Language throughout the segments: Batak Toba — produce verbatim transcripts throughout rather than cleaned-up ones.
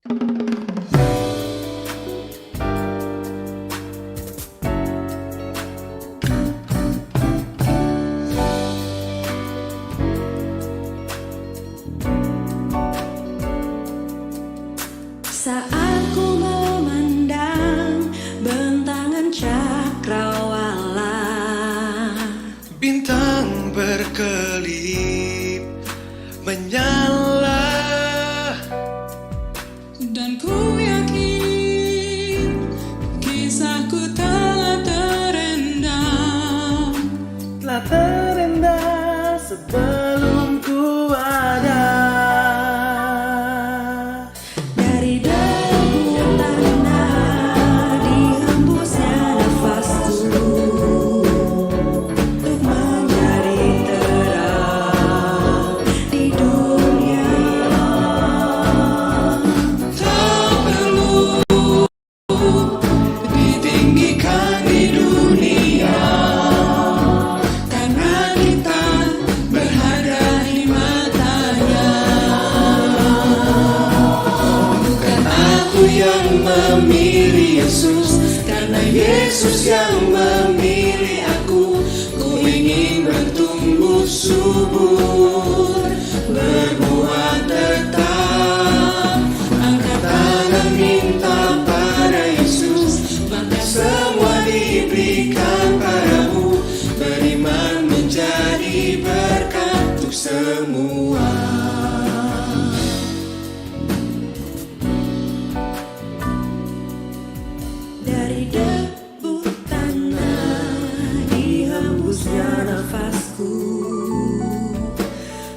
Saat ku memandang bentangan cakrawala, bintang berkelip menyala. Dan ku yakin kisahku telah terendam. Telah terendam sebelum ku ada. Dari debu tanah dihembusnya nafasku untuk menjadi terang di dunia. Tak perlu ditinggikan di dunia, karena kita berharga di mata-Nya. Bukan aku yang memilih Yesus, karena Yesus yang memilih aku. Ku ingin bertumbuh subur, berbuah tetap. Angkat tangan, minta pada Yesus, maka semua diberikan padamu. Beriman, menjadi berkat untuk semua. Dari debu tanah dihembusnya nafasku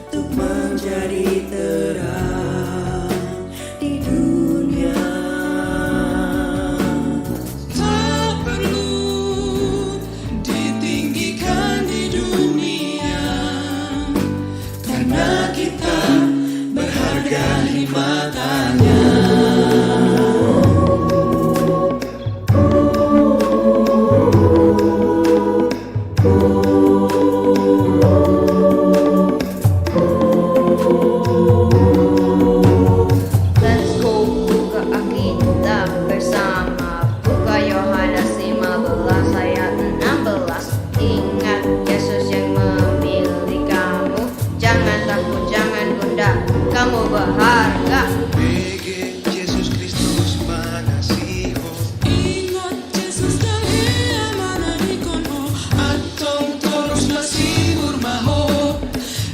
untuk menjadi terang di dunia. Tak perlu ditinggikan di dunia, karena kita berharga di mata-Nya. Let's go, buka Alkitab bersama. Buka Yohanes lima belas ayat enam belas. Ingat, Yesus yang memilih kamu. Jangan takut, jangan gundah, kamu berharga. Bege Jesus Kristus mangasihi ho. Ingat, Jesus dang hea manadingkon ho. Antong torus masibur ma ho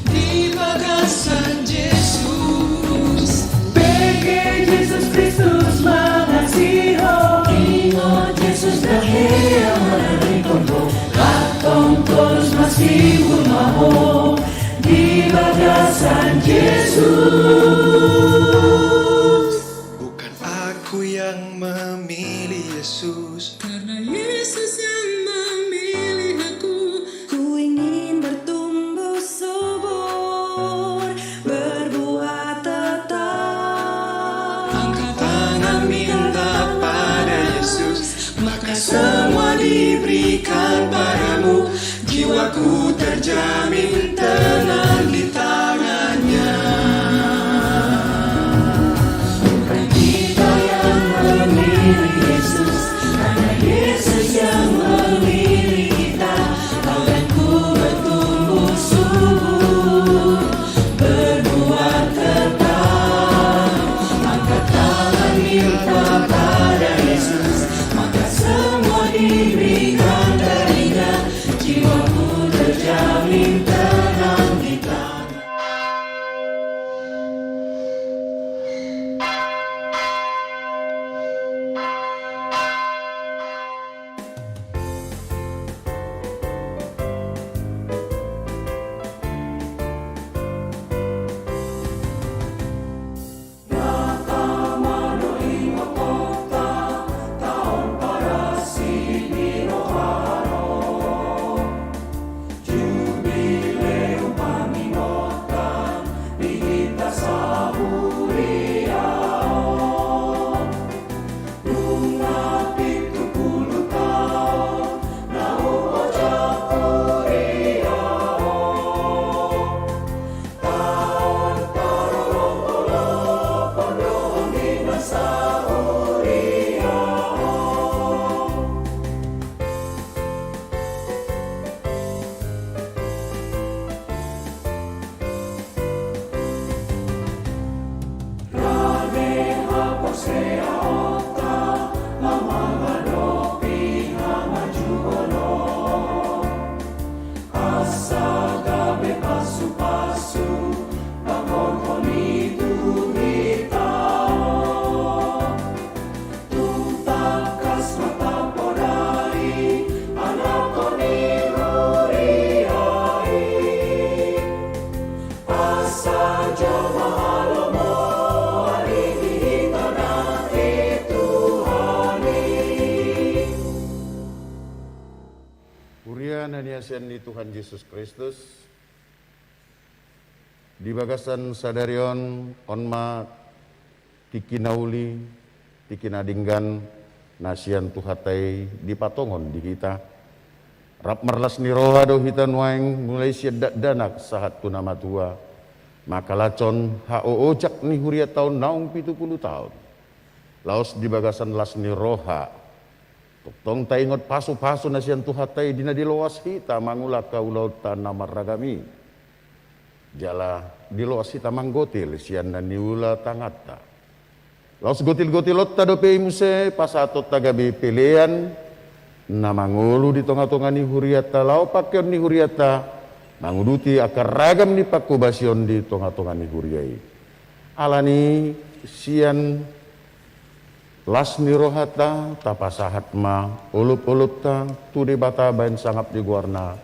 di bagasan Jesus. Bege Jesus Kristus mangasihi ho. Ingot, Jesus dang hea manadingkon ho. Antong torus masibur ma ho di bagasan Jesus. Bukan aku yang memilih Yesus. Karena Yesus yang memilih aku. Ku ingin bertumbuh subur, berbuah tetap. Angkat tangan, minta pada Yesus, maka semua diberikan padamu. Jiwaku terjamin tenang di tangan-Nya. Bukan kita yang memilih Yesus, karena Yesus yang memilih kita. Kau dan ku bertumbuh subur, berbuah tetap. Angkat tangan, minta pada Yesus, maka semua diberikan dari-Nya. Jiwaku terjamin tenang di tangan. Asa gabe pasupasu pangkorhon i tu hita. Tung tangkas ma tapodai anakkon ni huria i. Asa jolma na lomo ari di hita nang di Tuhan i. Huria na niasian ni Tuhan Jesus Kristus, di bagasan sadari on, on ma tingki na uli, tingki na denggan, na sian Tuhanta i dipatongon di hita. Rap marlas ni roha do hita nuaeng mulai sian dakdanak sahat tu na matua, mangkalashon haoojak ni hurianta on naung pitu pulu taon. Laos di bagasan las ni roha, tongtong taingot pasupasu na sian Tuhanta i di na diloas hita mangula angka ulaonta na marragam i. Jala diloas hita manggotil sian na niula tanganta. Laos gotilgotilonta dope i muse pasahatonta gabe pelean na mangolu di tongatonga ni hurianta, laho pangkeon ni hurianta manguduti angka ragam ni panghobasion di tongatonga ni huria i. Alani sian las ni rohanta, tapasahat ma olopolopta tu Debata bahen sangap ni goarna.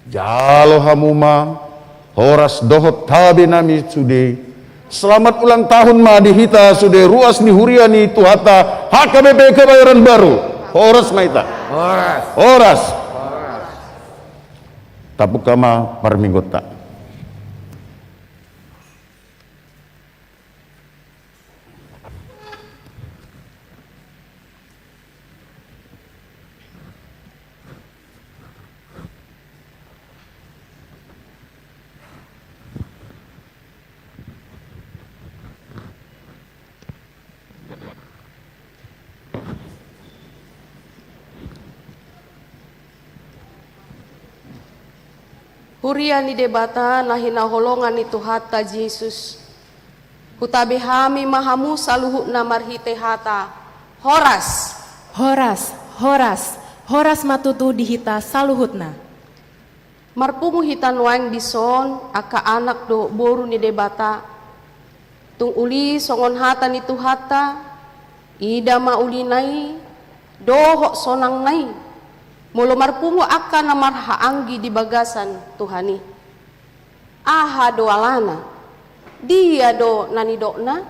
Jalo hamu ma horas dohot hape nami sude. Selamat ulang tahun ma di hita sude ruas ni huria ni Tuhanta H K B P Kebayoran Baru. Horas ma hita. Horas. Horas. Tapungka ma parmingguonta. Huria ni Debata na hinaholongan ni Tuhanta Jesus, hutabi hami ma hamu saluhutna marhite hata: Horas! Horas, horas, horas ma tutu di hita saluhutna. Marpungu hita nuaeng dison, angka anak dohot boru ni Debata. Tung uli songon hata ni Tuhanta: Ida ma ulina i dohot sonangna i, molo marpungu angka na marhaanggi di bagasan Tuhan i. Aha do alana? Dia do na nidokna?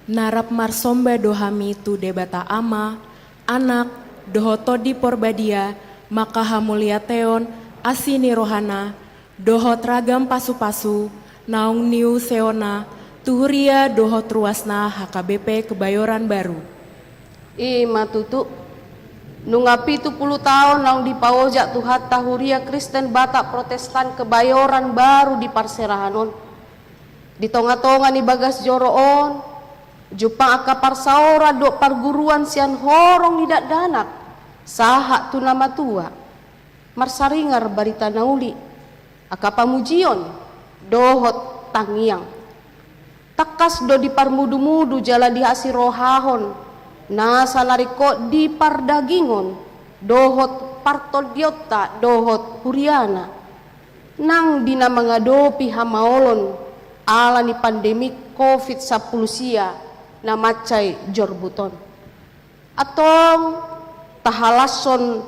Na rap marsomba do hami tu Debata Ama, Anak, dohot Tondi Porbadia, mangkahamuliateon asi ni rohana, dohot ragam pasupasu naung niuseonna tu huria dohot ruasna H K B P Kebayoran Baru. I ma tutu, nunga pitu pulu taon naung dipaojak Tuhanta Huria Kristen Batak Protestan Kebayoran Baru di parserahan on. Di tongatonga ni bagas joro on, jumpang angka parsaoran dohot parguruan sian horong ni dakdanak sahat tu na matua. Marsaringar barita na uli, angka pamujion dohot tangiang. Tangkas do diparmudumudu jala dihasirohahon nasa na ringkot di pardagingon dohot partondionta dohot huriana, nang di na mangadopi hamaolon ala ni pandemi covid sampulu sia na mansai jorbut on. Antong tahalashon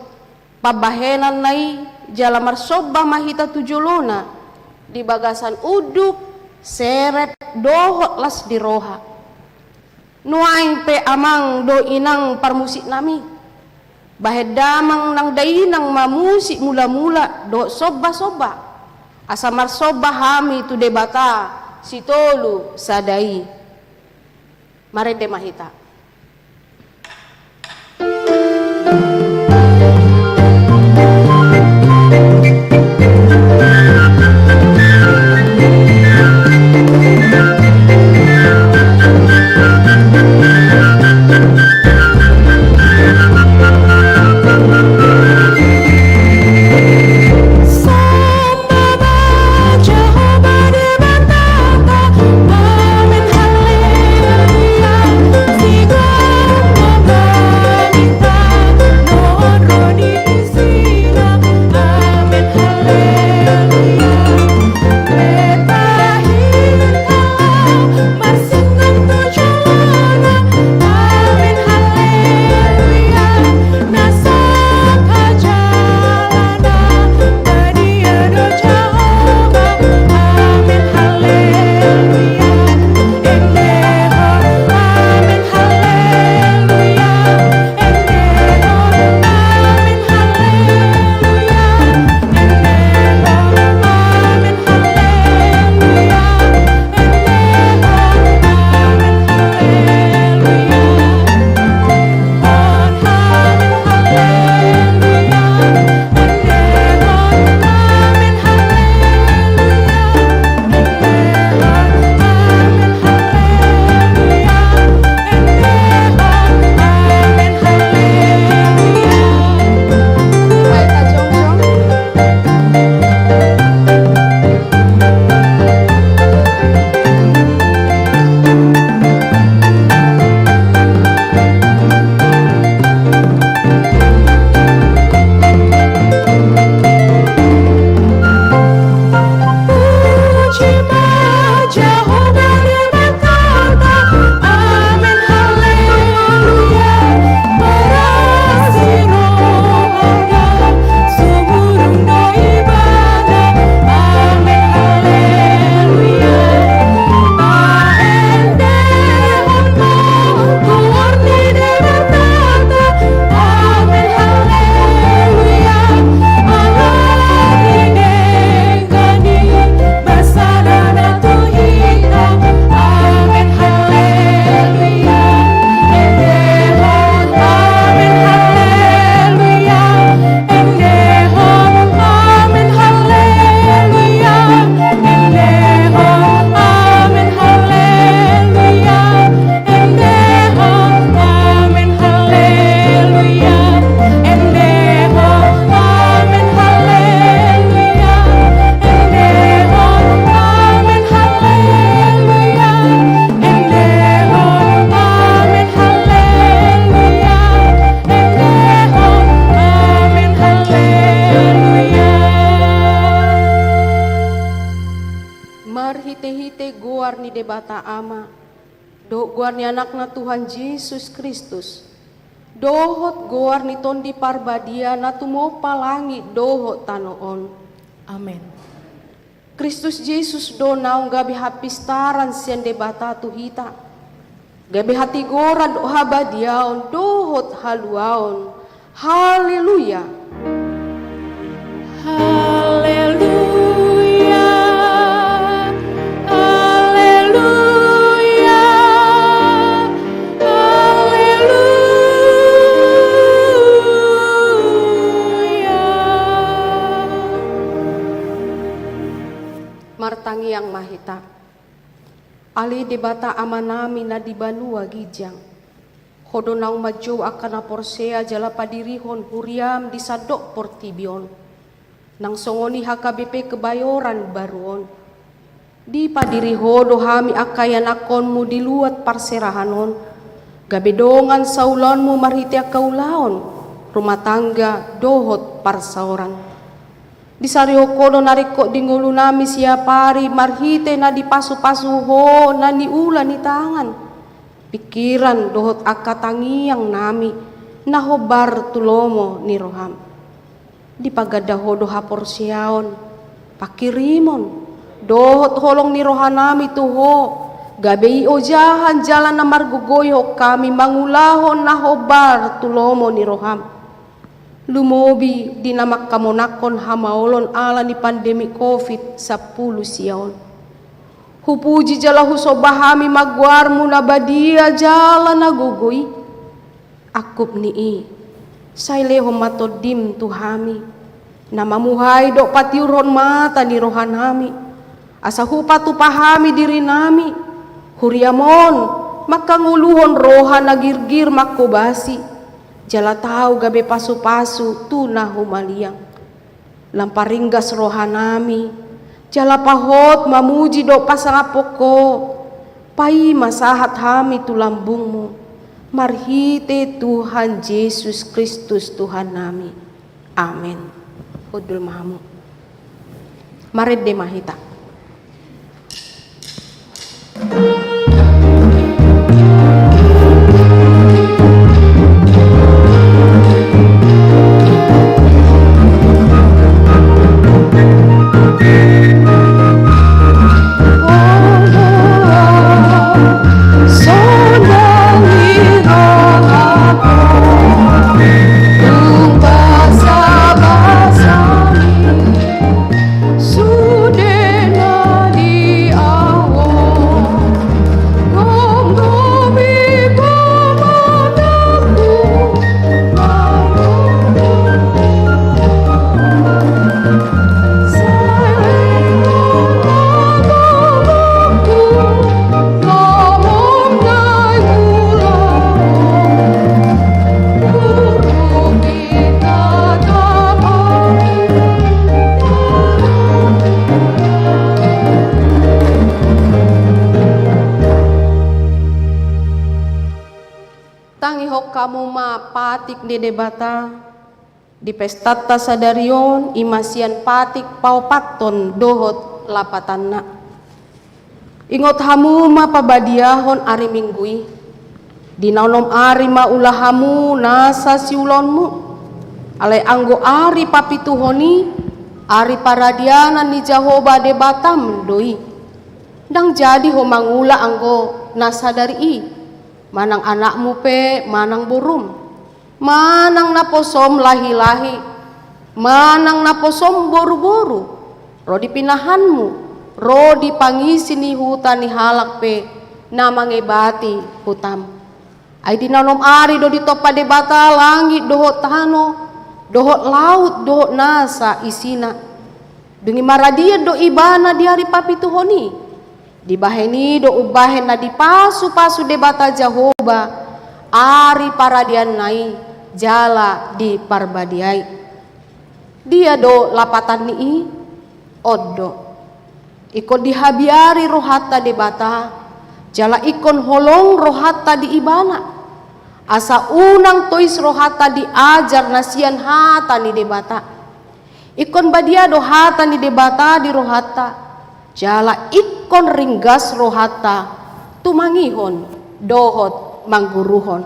pambahenanna i jala marsomba ma hita tu jolona di bagasan unduk, serep dohot las ni roha. Nuaeng pe amang dohot inang parmusiknami, bahen damang nang dainang ma musik mulamula dohot sombasomba, asa marsomba hami tu Debata sitolu sada i. Marende ma hita. ni Debata Ama, dohot goar ni Anakna Tuhan Jesus Kristus, dohot goar ni Tondi Parbadia na tumompa langit dohot tano on. Amen. Kristus Jesus do naung gabe hapistaran sian Debata tu hita, gabe hatigoran dohot habadiaon dohot haluaon. Haleluya. Haleluya. Haleluya. Haleluya. Martangiang ma hita. Ale Debata Amanami na di banua ginjang, Ho do naung manjou angka na porsea jala padirihon huriaM di sandok portibi on, nang songon i H K B P Kebayoran Baru on. Dipadiri Ho do hami angka ianakhonMu di luat parserahan on, gabe dongan saulaonMu marhite angka ulaon, rumah tangga dohot parsaoran. Disarihon Ho do na ringkot di ngolunami siapari marhite na dipasupasu Ho na niula ni tangan, pikiran dohot angka tangiangnami na hombar tu lomo ni rohaM. Dipaganda Ho do haporseaon, panghirimon, dohot holong ni rohanami tu Ho, gabe iojahan jala na margogoihon hami mangulahon na hombar tu lomo ni rohaM. Lumobi di na mangkamonanghon hamaolon ala ni pandemi covid sampulu sia on. Hupuji jala husomba hami ma goarMu na badia jala na gogo i. Angkup ni i, sai lehon ma TondiM tu hami, na mamuhai dohot patiurhon mata ni rohanami, asa hupatupa hami dirinami, huriaM on, mangkangoluhon roha na girgir manghobasi, jala tau gabe pasupasu tu na humaliang. Lam paringgas rohanami, jala pahot mamuji dohot pasangaphon Ho, paima sahat hami tu lambungMu, marhite Tuhan Jesus Kristus Tuhannami. Amen. Hundul ma hamu. Marende ma hita. Sude na di ahu on, gomgomi pamanangku. Sai lehon ma gogoku, na mangulahon. Tangihon hamu ma patik ni Debata di pestanta sadari on, i ma sian patik paopathon dohot lapatanna. Ingot hamu ma pabadiahon ari Minggu i. Di na onom ari ma ula hamu nasa siulaonmu. Alai anggo ari papituhon i, ari paradianan ni Jahowa Debatam do i. Ndang jadi ho mangula anggo na sadari i, manang anakmu pe manang borum. Manang naposom lahilahi, manang naposom boruboru, ro di pinahanmu, ro di pangisi ni huta ni halak pe na mangebati hutam. Ai di na onom ari do ditompa Debata langit dohot tano, dohot laut dohot nasa isina. Dung i maradian do Ibana di ari papituhon i. Dibahen i do umbahen na dipasupasu Debata Jahowa ari paradianna i jala diparbadiai. Dia do lapatan ni i? On do. Ingkon dihabiari rohanta Debata, jala ingkon holong rohanta di Ibana. Asa unang tois rohanta di ajar na sian hata ni Debata. Ingkon badia do hata ni Debata di rohanta, jala ingkon ingkon ringgas rohanta tumangihon dohot mangguruhon.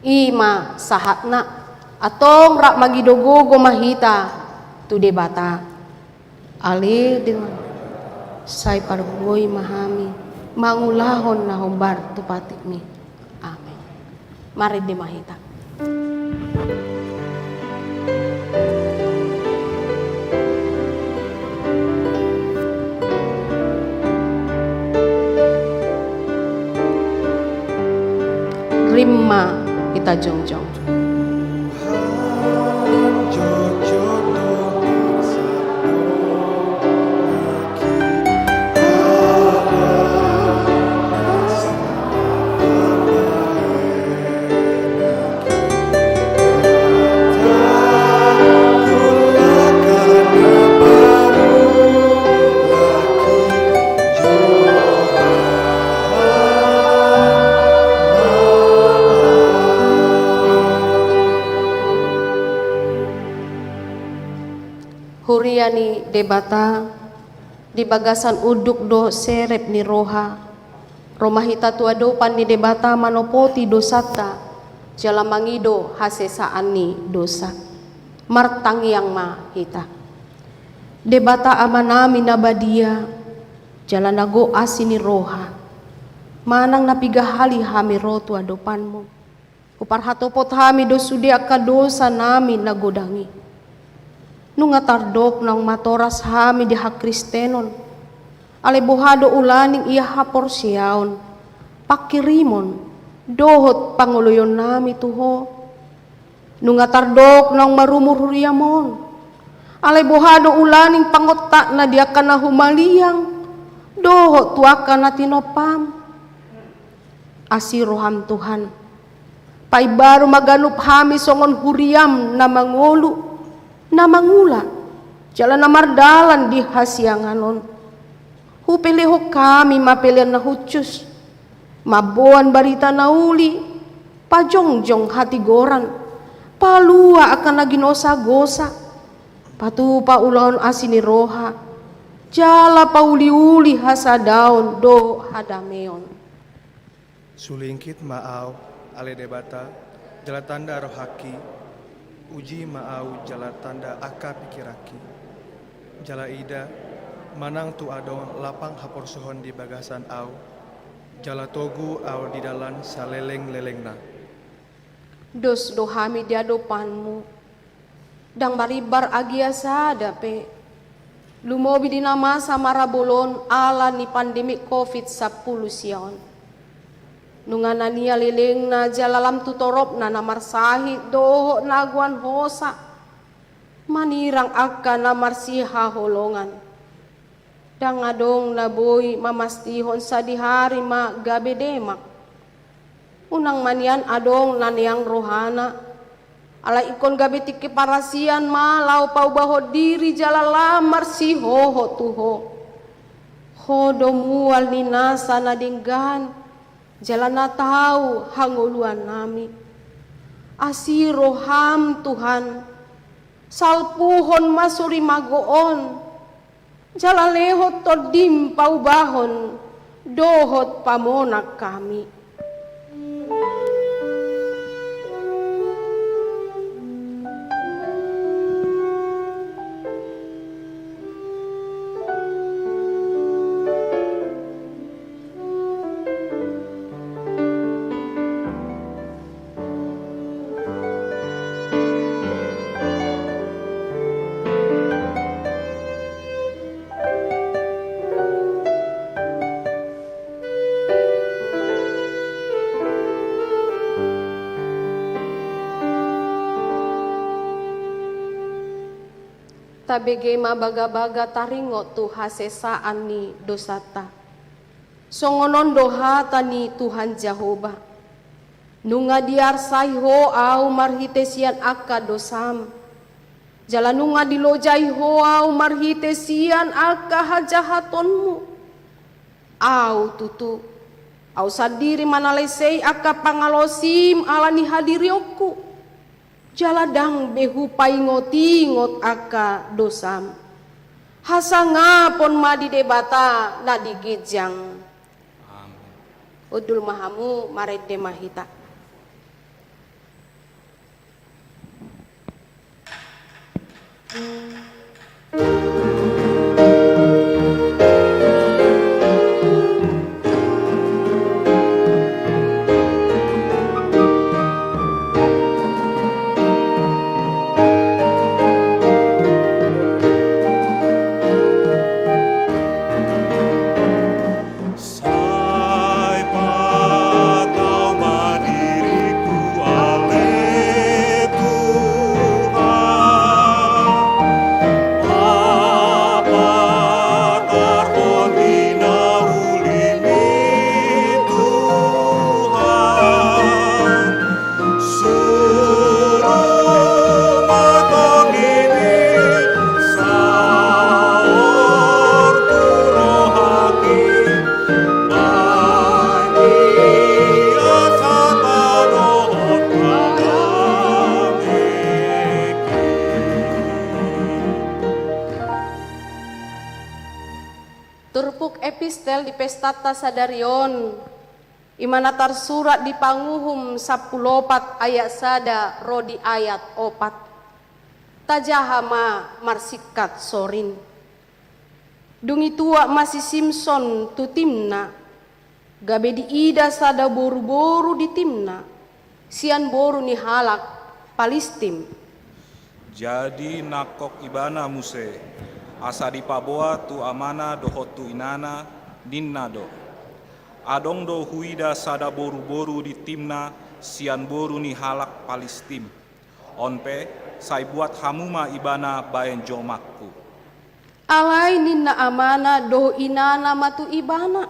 I ma sahatna, antong rap mangido gogo ma hita tu Debata. Ale Debata, sai pargogoi ma hami mangulahon na hombar tu patikMi. Amen. Marende ma hita. Rap ma hita jongjong. Huria ni Debata, di bagasan unduk dohot serep ni roha, ro ma hita tu adopan ni Debata manopoti dosanta, jala mangido hasesaan ni dosa. Martangiang ma hita. Debata Amanami na badia, jala na gok asi ni roha, manang na piga hali hami ro tu adopanMu, huparhatopot hami do sude angka dosanami na godang i. Nunga tardok naung matoras hami di hakristenon, alai boha do ulaning ia haporseaon, pangkirimon, dohot pangoloionnami tu Ho? Nunga tardok naung marumur huriaM on, alai boha do ulaning pangontakna di angka na humaliang, dohot tu angka na tinompaM? Asi rohaM Tuhan, paimbaru ma ganup hami songon huriaM na mangolu, na mangula, jala na mardalan di hasiangan on. Hupelehon hami ma pelean na hushus, mamboan barita na uli, pajongjong hatigoran, palua angka na ginosagosa, patupa ulaon asi ni roha, jala pauliuli hasadaon dohot hadameon. Sulingkit ma ahu, ale Debata, jala tanda rohangki, uji ma ahu jala tanda angka pingkiranki. Jala ida, manang tung adong lapang haporseaon di bagasan ahu, jala togu ahu di dalan saleleng-lelengna. Dos do hami di adopanMu, ndang marimbar agia sada pe, lumobi di na masa marabol on ala ni pandemi covid sampulu sia on. Nunga na nialelengna jala lam tu toropna na marsahit dohot na agoan hosa, manirang angka na marsihaholongan. Ndang adong na boi mamastihon sadihari ma gabe demak. Unang ma nian adong na neang rohana, alai ingkon gabe tingki parasian ma laho paubahon diri jala lam marsihohot tu Ho. Ho do mual ni nasa na denggan, jala na tau hangoluannami. Asi rohaM Tuhan, salpuhon ma sorimago on, jala lehon TondiM paubahon dohot pamonang hami. Tabege ma bagabaga taringot tu hasesaan ni dosanta. Songon on do hata ni Tuhan Jahowa: Nunga diarsai ho ahu marhite sian angka dosam, jala nunga dilojai ho ahu marhite sian angka hajahatonmu. Ahu tutu, ahu sandiri manalesei angka pangalaosim ala ni hadirionku, jala ndang be hupaingotingot angka dosam. Hasangapon ma di Debata na di ginjang. Amin. Hundul ma hamu, marende ma hita. Sai patau ma diriku, ale Tuhan, papatarhon di na uli ni Tuhan. Suru ma tongimi saor tu rohaki, baen i asa tadohot hangoluan. Turpuk epistel di pestanta sadari on, i ma na tarsurat di Panguhum sampulu opat ayat sada ro di ayat opat. Tajaha ma marsingkat sorin. Dung i tuat ma si Simson tu Timna, gabe diida sada boruboru di Timna, sian boru ni halak Palistim. Jadi nangkok ibana muse, asa dipaboa tu amana dohot tu inana, ninna do: Adong do huida sada boruboru di Timna sian boru ni halak Palistim. On pe, sai buat hamu ma ibana baen jolmangku. Alai ninna amana dohot inana ma tu ibana: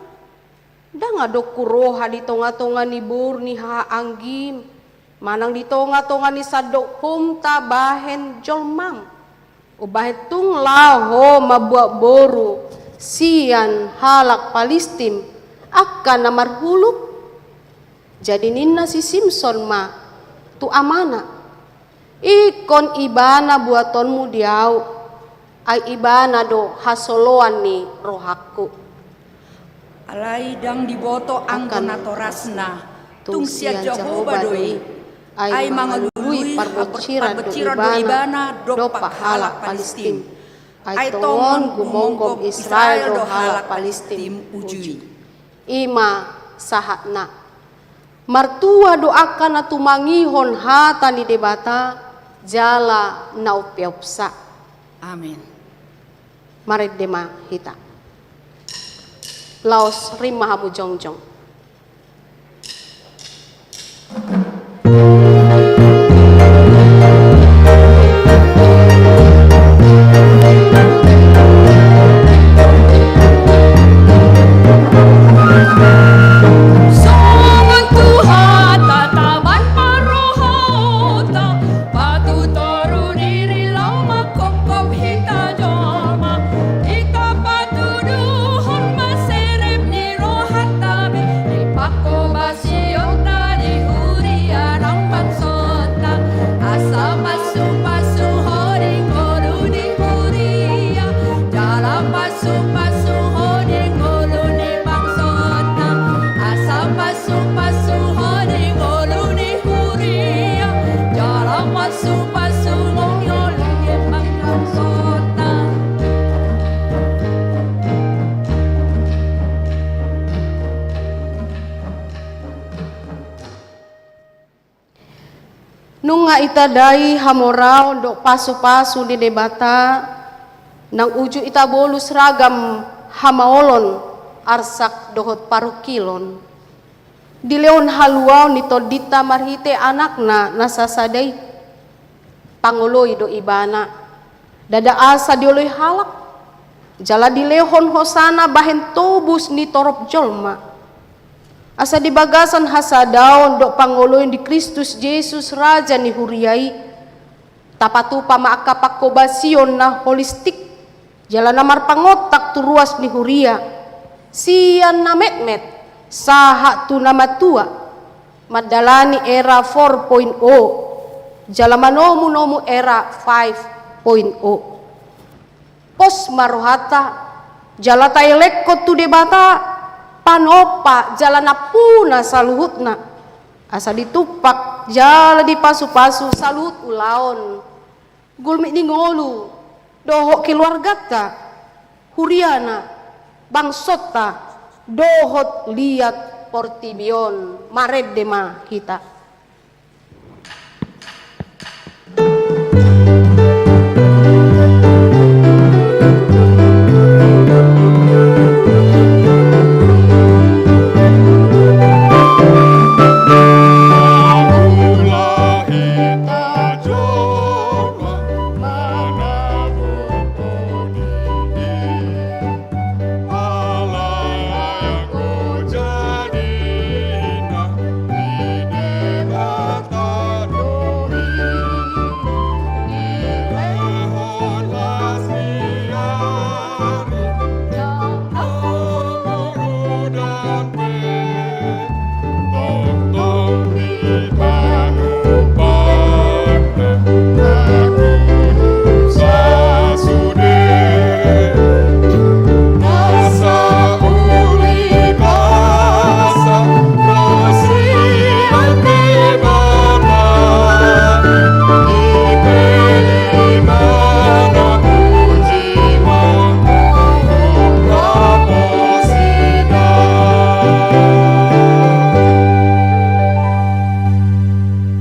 Ndang adong huroha di tongatonga ni boru ni hahaanggim, manang di tongatonga ni sandok houmta bahen jolmam, umbahen tung laho ho mambuat boru sian halak Palistim, angka na marhuluk? Jadi ninna si Simson ma tu amana: Ingkon ibana buatonmu di ahu, ai ibana do hasoloan ni rohangku. Alai ndang diboto anggo natorasna, tung sian Jahowa do i. Ai mangalului parbonciran do ibana dompak halak Palistim. Ai tongon gumonggom Israel do halak Palistim uju i. I ma sahatna. Martua do angka na tumangihon hata ni Debata jala na umpeopsa. Amin. Marende ma hita. Laos rim ma hamu jongjong. Songon Tuhanta taban parrohanta, patutoru diri laho mangkopkop hita jolma. Hita patuduhon ma serep ni rohanta be, di pangkobasionta di huria nang bangsonta. Asa pasupasu Ho di ngolu ni huria, jala pasupasu Ho di ngolu ni bangsonta. Asa pasupasu Ho di ngolu ni huria, jala pasupasu Ho di ngolu ni bangsonta. Nunga itadai hamoraon dohot pasupasu ni Debata, nang uju itabolus ragam hamaolon, arsak dohot parungkilon. Dilehon haluaon ni tondinta marhite Anakna na sasada i. Pangoloi do Ibana. Ndada asa dioloi halak, jala dilehon hosana bahen tobus ni torop jolma. Asa di bagasan hasadaon dohot pangoloion di Kristus Jesus, Raja ni huria i, tapatupa ma angka pangkobasion na holistik, jala na marpangontak tu ruas ni huria, sian na metmet sahat tu na matua, mandalani era four point oh, jala manomunomu era five point oh. Pos ma rohanta, jala taelekhon tu Debata panompa jala nampuna saluhutna, asa ditumpak jala dipasupasu saluhut ulaon, gulmit ni ngolu dohot keluarganta, huriana, bangsonta, dohot liat portibi on. Marende ma hita.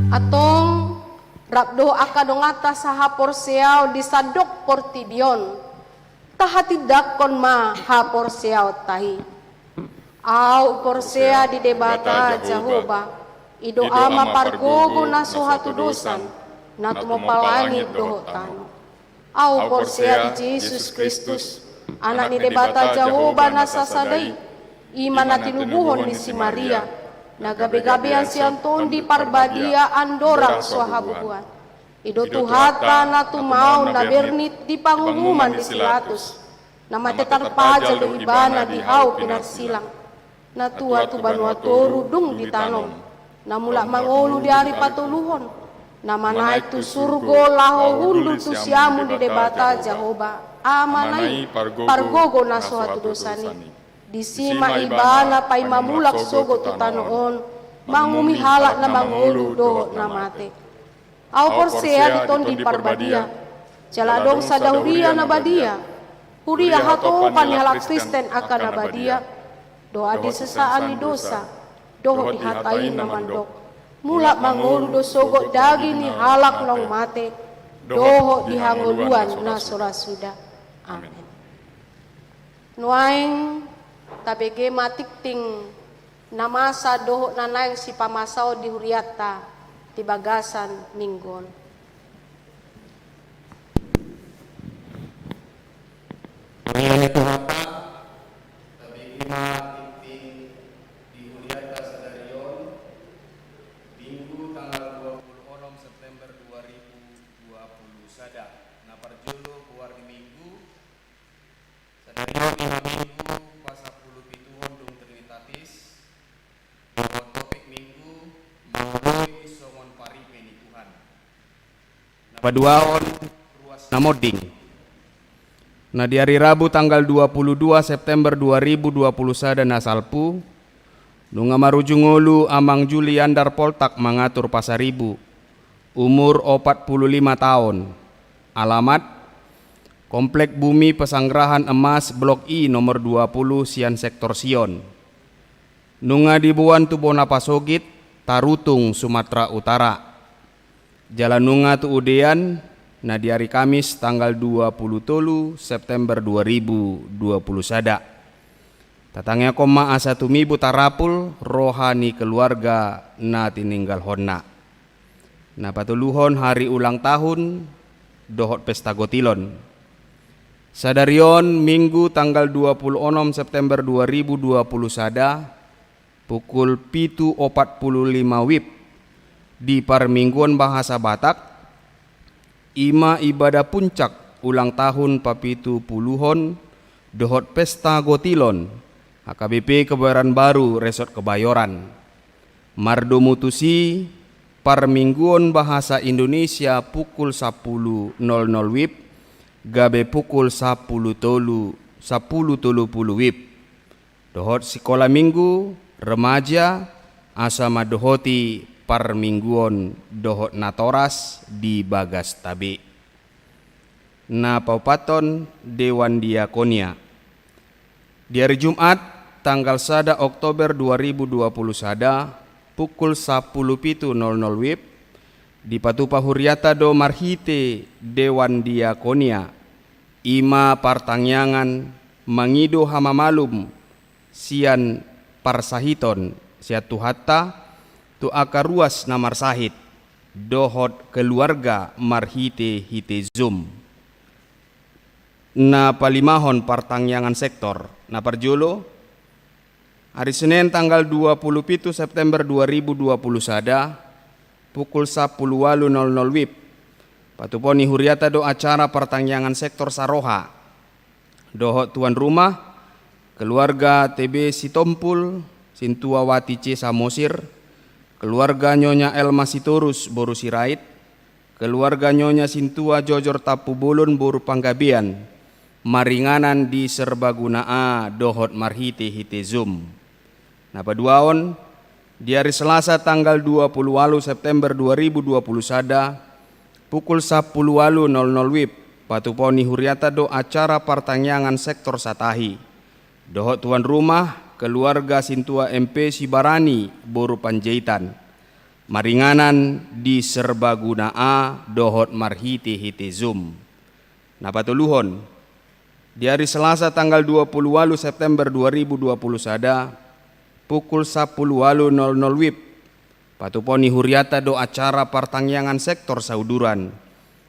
Antong, rap dohot angka donganta sahaporseaon di sandok portibi on, tahatindangkon ma haporseaonta i. Ahu porsea di Debata Jahowa, i do Ama pargogo na so hatudosan, na tumompa langit dohot tano. Ahu porsea di Jesus Kristus, Anak ni Debata Jahowa na sasada i, i ma na tinubuhon ni si Maria, na gabegabean sian Tondi Parbadia andorang so habubuhan. I do Tuhanta na tumaon na bernit di panguhuman ni si Pilatus, na mate tarpajal do Ibana di hau pinarsilang. Na tua tu banua toru dung ditanom, na mulak mangolu di ari patoluhon, na manaek tu surgo laho hundul tu siamun ni Debata Jahowa, Amana i, pargogo na so hatudosan i. Disi ma Ibana paima mulak sogot tu tano on, manguhumi halak na mangolu dohot na mate. Ahu porsea di Tondi Parbadia, jala adong sada huria na badia, huria hatopan ni halak Kristen angka na badia, dohot di sesaan ni dosa, dohot di hata i na mandok, mulak mangolu do sogot daging ni halak naung mate, dohot di hangoluan na so ra suda. Amen. Nuaeng tabege ma tingting na masa dohot na naeng sipamasaon di hurianta di bagasan minggu on. Huria ni Tuhanta, tabege ma tingting di hurianta sadari on, Minggu tanggal dua puluh onom September dua ribu dua puluh sada, na parjolo goar ni Minggu, sadari on i ma Minggu pasampulu pituhon dung Trinitatis, dohot topik Minggu, mangoloi songon paripe ni Tuhan. Na paduahon, ruas na monding. Na di ari Rabu tanggal dua puluh dua September dua ribu dua puluh sada na salpu, nunga marujung ngolu Amang Juliandar Poltak Mangatur Pasaribu, umur opat puluh lima taon. Alamat: Komplek Bumi Pesanggrahan Emas Blok I nomor dua puluh sian Sektor Sion. Nunga diboan tu bona pasogit, Tarutung, Sumatera Utara. Jala nunga tuudean, na di ari Kamis tanggal dua puluh tolu September dua ribu dua puluh sada. Tatangiangkon ma asa tumibu tarapul roha ni keluarga na tininggalhonna. Na patoluhon, hari ulang tahun dohot pesta gotilon. Sadari on, Minggu tanggal dua puluh onom September dua ribu dua puluh sada, pukul pitu opat puluh lima wib, di Parmingguon Bahasa Batak, i ma ibadah puncak ulang tahun papitu puluhon dohot pesta gotilon H K B P Kebayoran Baru Resort Kebayoran. Mardomu tusi, Parmingguon Bahasa Indonesia pukul sampulu nol nol wib, gabe pukul sampulu tolu, sampulu tolu pulu wib, dohot sikola minggu, remaja, asa mandohoti parmingguon dohot natoras di bagasta be. Na paopathon, Dewan Diakonia. Di ari Jumat, tanggal sada Oktober dua ribu dua puluh sada, pukul sampulu pitu nol nol wib, dipatupa huriata do marhite Dewan Diakonia, i ma partangiangan mangido hamamalum sian parsahiton sian Tuhanta tu angka ruas na marsahit dohot keluarga marhite-hite Zoom. Na palimahon, partangiangan sektor. Na parjolo, ari Senen tanggal dua pulu pitu September dua ribu dua puluh sada, pukul sampulu ualu nol nol wib, patupaon ni huriata do acara partangiangan sektor saroha dohot tuan rumah, keluarga T B Sitompul, Sintua Wati C Samosir, keluarga Nyonya Elma Sitorus boru Sirait, keluarga Nyonya Sintua Jojor Tampubolon boru Panggabean, maringanan di Serbaguna A dohot marhite-hite Zoom. Na paduahon, di ari Selasa tanggal dua pulu ualu September dua ribu dua puluh sada, pukul sampulu ualu nol nol wib, patupaon ni huriata do acara partangiangan sektor satahi dohot tuan rumah, keluarga Sintua M P Sibarani boru Panjaitan, maringanan di Serbaguna A dohot marhite-hite Zoom. Na patoluhon, di ari Selasa tanggal dua pulu ualu September dua ribu dua puluh sada, pukul sampulu ualu nol nol wib, patupaon ni huriata do acara partangiangan sektor sauduran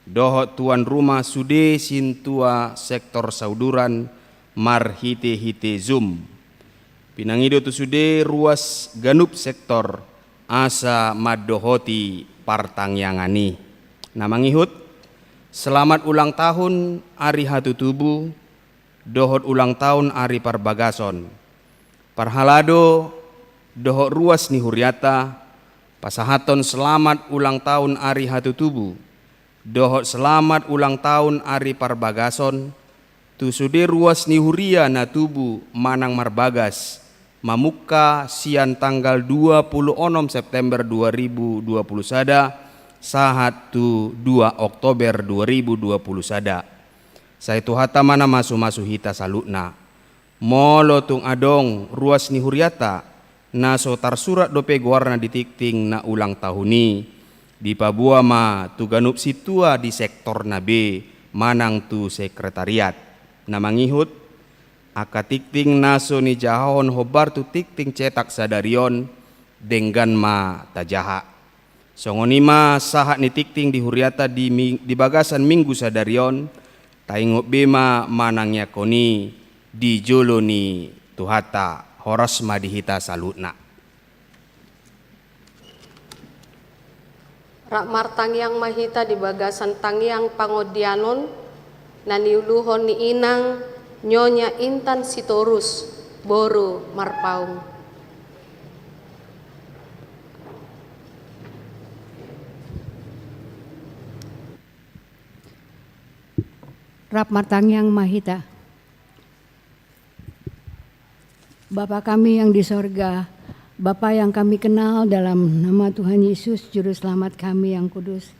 dohot tuan rumah sude Sintua sektor sauduran marhite-hite Zoom. Pinangido tu sude ruas ganup sektor asa mandohoti partangiangan i. Na mangihut, selamat ulang tahun ari hatutubu dohot ulang tahun ari parbagason. Parhalado dohot ruas ni huriata pasahathon selamat ulang tahun ari hatutubu dohot selamat ulang tahun ari parbagason tu sude ruas ni huria na tubu manang marbagas, mamungka sian tanggal dua pulu onom September dua ribu dua puluh sada sahat tu dua Oktober dua ribu dua puluh sada. Sai Tuhanta ma na masu-masu hita saluhutna. Molo tung adong ruas ni huriata na so tarsurat dope goarna di tingting na ulang tahun i, dipaboa ma tu ganup sintua di sektorna be manang tu sekretariat. Na mangihut, angka tingting na so nijahahon hombar tu tingting cetak sadari on, denggan ma tajaha. Songon i ma sahat ni tingting di huriata di mi-, di bagasan minggu sadari on, taingot be ma manangiangkon i di jolo ni Tuhanta. Horas ma di hita saluhutna. Rap martangiang ma hita di bagasan tangiang pangondianon na niuluhon ni inang Nyonya Intan Sitorus boru Marpaung. Rap martangiang ma hita. Bapa kami yang di sorga, Bapa yang kami kenal dalam nama Tuhan Yesus, Juru Selamat kami yang kudus.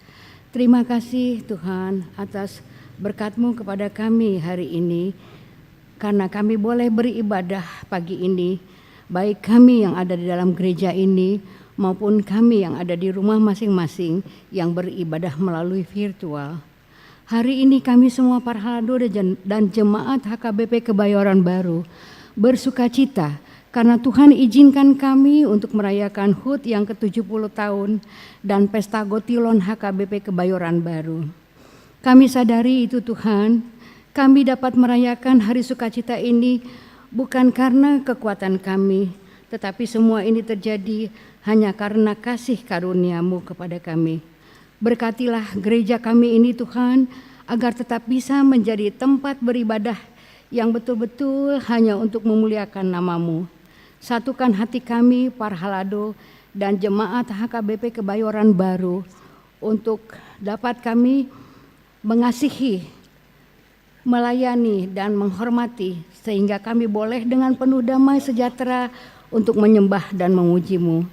Terima kasih Tuhan atas berkat-Mu kepada kami hari ini, karena kami boleh beribadah pagi ini, baik kami yang ada di dalam gereja ini maupun kami yang ada di rumah masing-masing yang beribadah melalui virtual. Hari ini kami semua parhalado dan jen-, dan jemaat H K B P Kebayoran Baru bersukacita karena Tuhan izinkan kami untuk merayakan hut yang ketujuh puluh tahun dan pesta gotilon H K B P Kebayoran Baru. Kami sadari itu, Tuhan, kami dapat merayakan hari sukacita ini bukan karena kekuatan kami, tetapi semua ini terjadi hanya karena kasih karunia-Mu kepada kami. Berkatilah gereja kami ini, Tuhan, agar tetap bisa menjadi tempat beribadah yang betul-betul hanya untuk memuliakan nama-Mu. Satukan hati kami, parhalado, dan jemaat H K B P Kebayoran Baru untuk dapat kami mengasihi melayani dan menghormati, sehingga kami boleh dengan penuh damai sejahtera untuk menyembah dan memuji-Mu.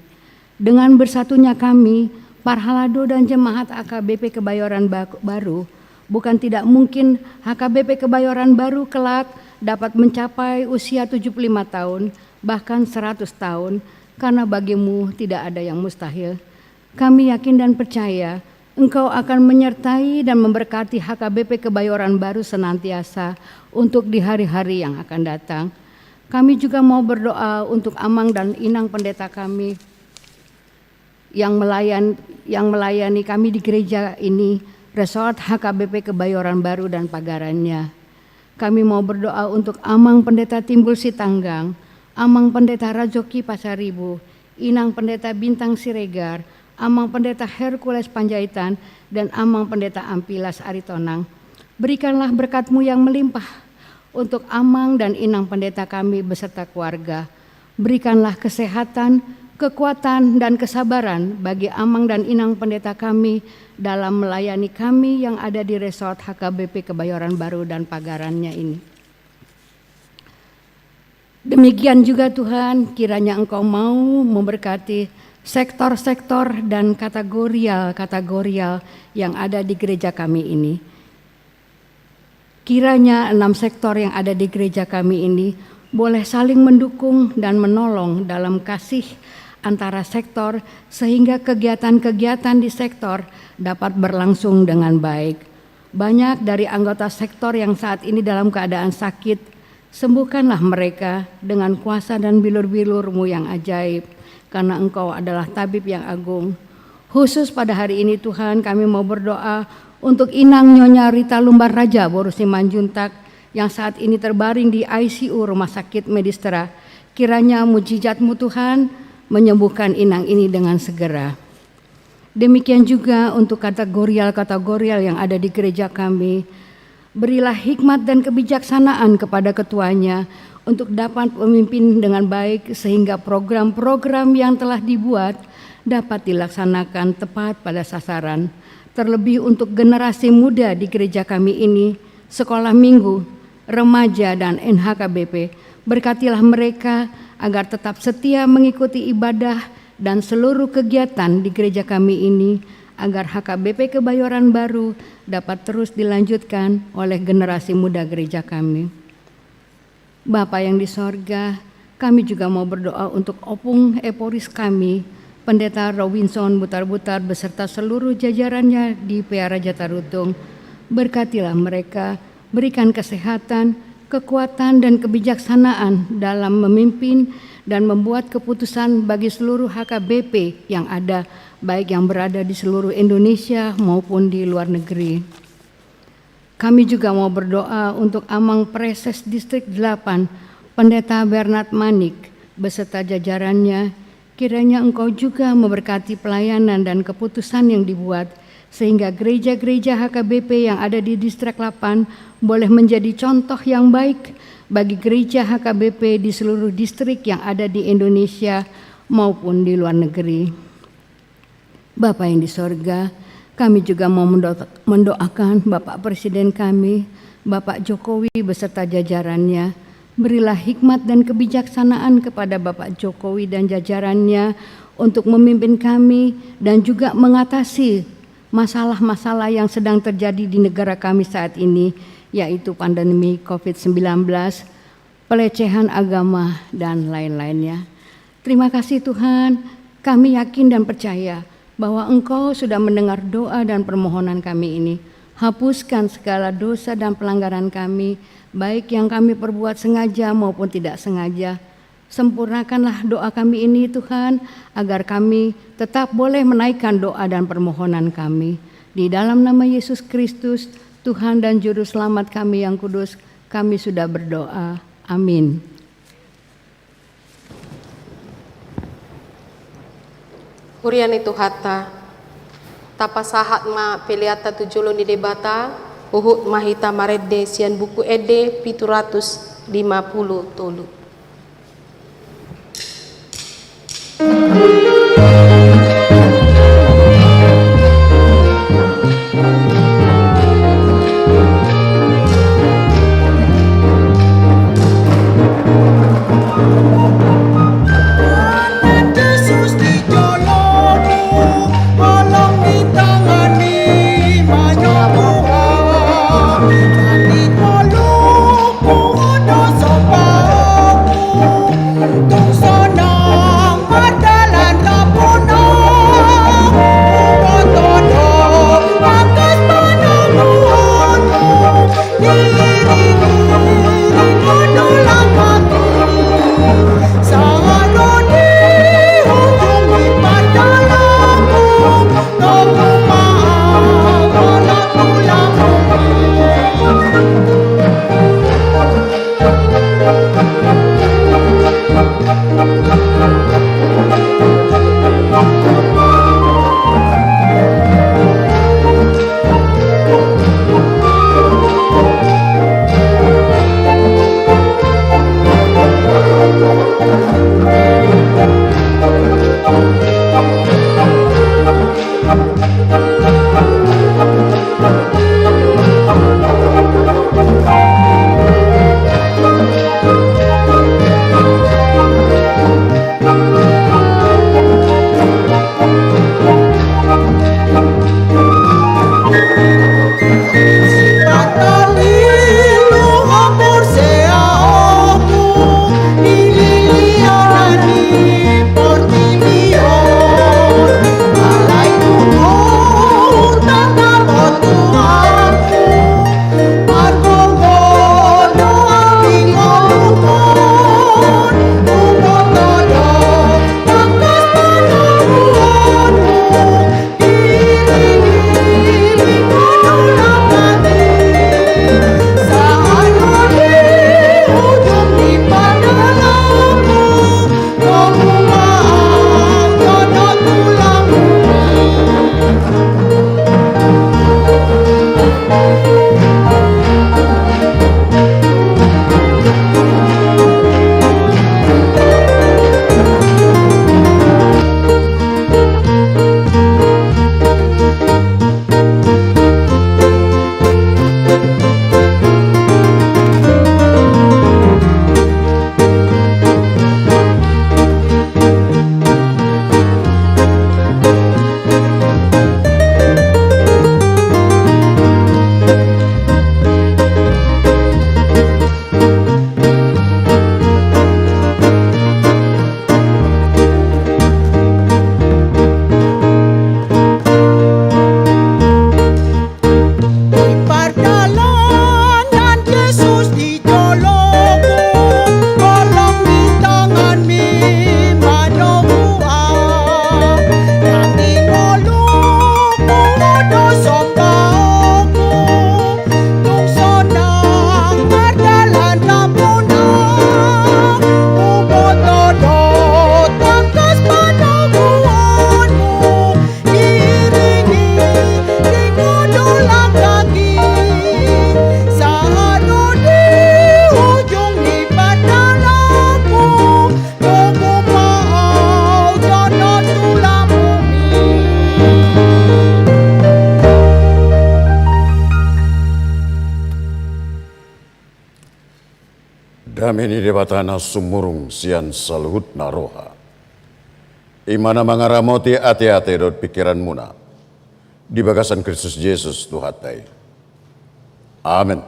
Dengan bersatunya kami, parhalado dan jemaat H K B P Kebayoran Ba-, Baru, bukan tidak mungkin H K B P Kebayoran Baru kelak dapat mencapai usia tujuh puluh lima tahun, bahkan seratus tahun, karena bagi-Mu tidak ada yang mustahil. Kami yakin dan percaya Engkau akan menyertai dan memberkati H K B P Kebayoran Baru senantiasa untuk di hari-hari yang akan datang. Kami juga mau berdoa untuk Amang dan Inang Pendeta kami yang melayan-, yang melayani kami di gereja ini, Resort H K B P Kebayoran Baru dan pagarannya. Kami mau berdoa untuk Amang Pendeta Timbul Sitanggang, Amang Pendeta Rajoki Pasaribu, Inang Pendeta Bintang Siregar, Amang Pendeta Hercules Panjaitan, dan Amang Pendeta Ampilas Aritonang. Berikanlah berkat-Mu yang melimpah untuk Amang dan Inang Pendeta kami beserta keluarga. Berikanlah kesehatan, kekuatan, dan kesabaran bagi Amang dan Inang Pendeta kami dalam melayani kami yang ada di Resort H K B P Kebayoran Baru dan pagarannya ini. Demikian juga Tuhan, kiranya Engkau mau memberkati sektor-sektor dan kategorial-kategorial yang ada di gereja kami ini. Kiranya enam sektor yang ada di gereja kami ini boleh saling mendukung dan menolong dalam kasih antara sektor, sehingga kegiatan-kegiatan di sektor dapat berlangsung dengan baik. Banyak dari anggota sektor yang saat ini dalam keadaan sakit, sembuhkanlah mereka dengan kuasa dan bilur-bilur-Mu yang ajaib, karena Engkau adalah tabib yang agung. Khusus pada hari ini, Tuhan, kami mau berdoa untuk Inang Nyonya Rita Lumban Raja, boru Simanjuntak, yang saat ini terbaring di I C U Rumah Sakit Medistra. Kiranya mujizat-Mu, Tuhan, menyembuhkan Inang ini dengan segera. Demikian juga untuk kategorial-kategorial yang ada di gereja kami. Berilah hikmat dan kebijaksanaan kepada ketuanya untuk dapat memimpin dengan baik, sehingga program-program yang telah dibuat dapat dilaksanakan tepat pada sasaran. Terlebih untuk generasi muda di gereja kami ini, sekolah minggu, remaja, dan N H K B P. Berkatilah mereka agar tetap setia mengikuti ibadah dan seluruh kegiatan di gereja kami ini, agar H K B P Kebayoran Baru dapat terus dilanjutkan oleh generasi muda gereja kami. Bapa yang di sorga, kami juga mau berdoa untuk Opung Eporis kami, Pendeta Robinson Butarbutar beserta seluruh jajarannya di P A Raja Tarutung. Berkatilah mereka, berikan kesehatan, kekuatan, dan kebijaksanaan dalam memimpin dan membuat keputusan bagi seluruh H K B P yang ada, baik yang berada di seluruh Indonesia maupun di luar negeri. Kami juga mau berdoa untuk Amang Preses Distrik delapan, Pendeta Bernard Manik, beserta jajarannya. Kiranya Engkau juga memberkati pelayanan dan keputusan yang dibuat, sehingga gereja-gereja H K B P yang ada di Distrik delapan boleh menjadi contoh yang baik bagi gereja H K B P di seluruh distrik yang ada di Indonesia maupun di luar negeri. Bapa yang di sorga, kami juga mau mendo-, mendoakan Bapak Presiden kami, Bapak Jokowi beserta jajarannya. Berilah hikmat dan kebijaksanaan kepada Bapak Jokowi dan jajarannya untuk memimpin kami dan juga mengatasi masalah-masalah yang sedang terjadi di negara kami saat ini, yaitu pandemi covid sembilan belas, pelecehan agama, dan lain-lainnya. Terima kasih Tuhan, kami yakin dan percaya bahwa Engkau sudah mendengar doa dan permohonan kami ini. Hapuskan segala dosa dan pelanggaran kami, baik yang kami perbuat sengaja maupun tidak sengaja. Sempurnakanlah doa kami ini, Tuhan, agar kami tetap boleh menaikkan doa dan permohonan kami. Di dalam nama Yesus Kristus, Tuhan dan Juru Selamat kami yang kudus, kami sudah berdoa. Amin. Huria ni Tuhanta, tapasahat ma peleanta tu jolo ni Debata, huhut ma hita marende sian Buku Ende pitu ratus lima pulu tolu. Debata na sumurung sian saluhutna roha, i ma na mangaramoti ateate dohot pingkiranmuna di bagasan Kristus Jesus Tuhanta i. Amen.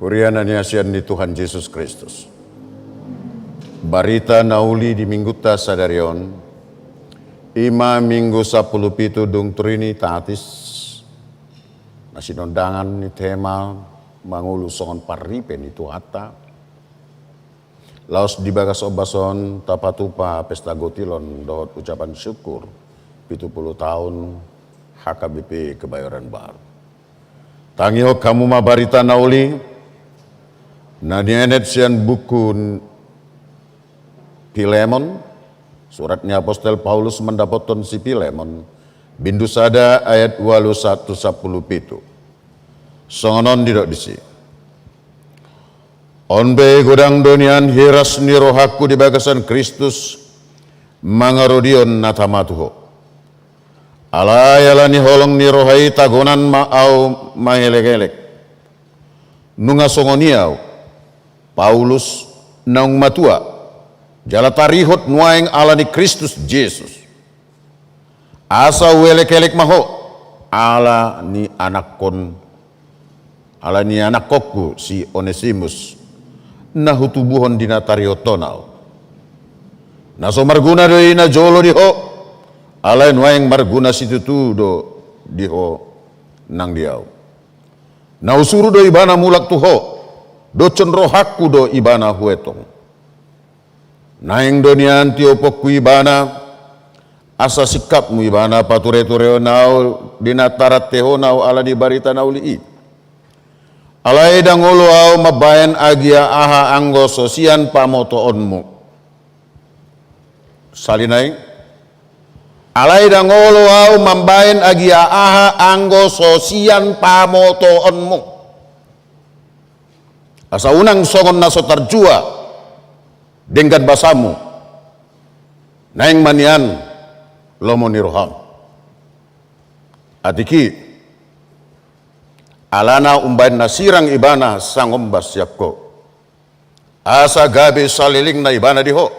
Huria na niasian ni Tuhan Jesus Kristus, barita na uli di minggunta sadari on, i ma minggu sampulu pitu dung Trinitatis, na sinondangan ni tema mangolu songon parripe ni Tuhanta. Laos di bagas ombas on tapatupa pesta gotilon dohot ucapan syukur pitu pulu taon H K B P Kebayoran Baru. Tangihon hamu ma barita na uli na nienet sian buku Pilemon, surat ni apostel Paulus mandapothon si Pilemon, bindu sada ayat ualu sahat tu sampulu pitu. Songon on didok disi: On pe godang do nian hiras ni rohangku di bagasan Kristus mangaradoti na tama tu ho. Alai ala ni holong ni roha i tagonan ma ahu maelekelek. Nunga songon i ahu, Paulus, naung matua, jala tarihot nuaeng ala ni Kristus Jesus. Asa huelekelek ma ho ala ni anakkon, ala ni anakkonku si Onesimus, na hutubuhon di na tarihothon ahu. Na so marguna do i najolo di ho, alai nuaeng marguna situtu do di ho nang di ahu. Na husuru do ibana mulak tu ho, doshon rohangku do ibana huetong. Naeng do nian tiopongku ibana, asa singkapmu ibana patureturehon ahu di na tarantehon ahu ala ni barita na uli i. Alai ndang olo ahu mambahen agia aha anggo so sian pamotoonmu. Sali nai. Alai ndang olo ahu mambahen agia aha anggo so sian pamotoonmu. Asa unang songon na so tarjua denggan basamu, naeng ma nian lomo ni roham. Atik i, alana umbahen na sirang ibana sangombas sian ho, asa gabe salelengna ibana di ho.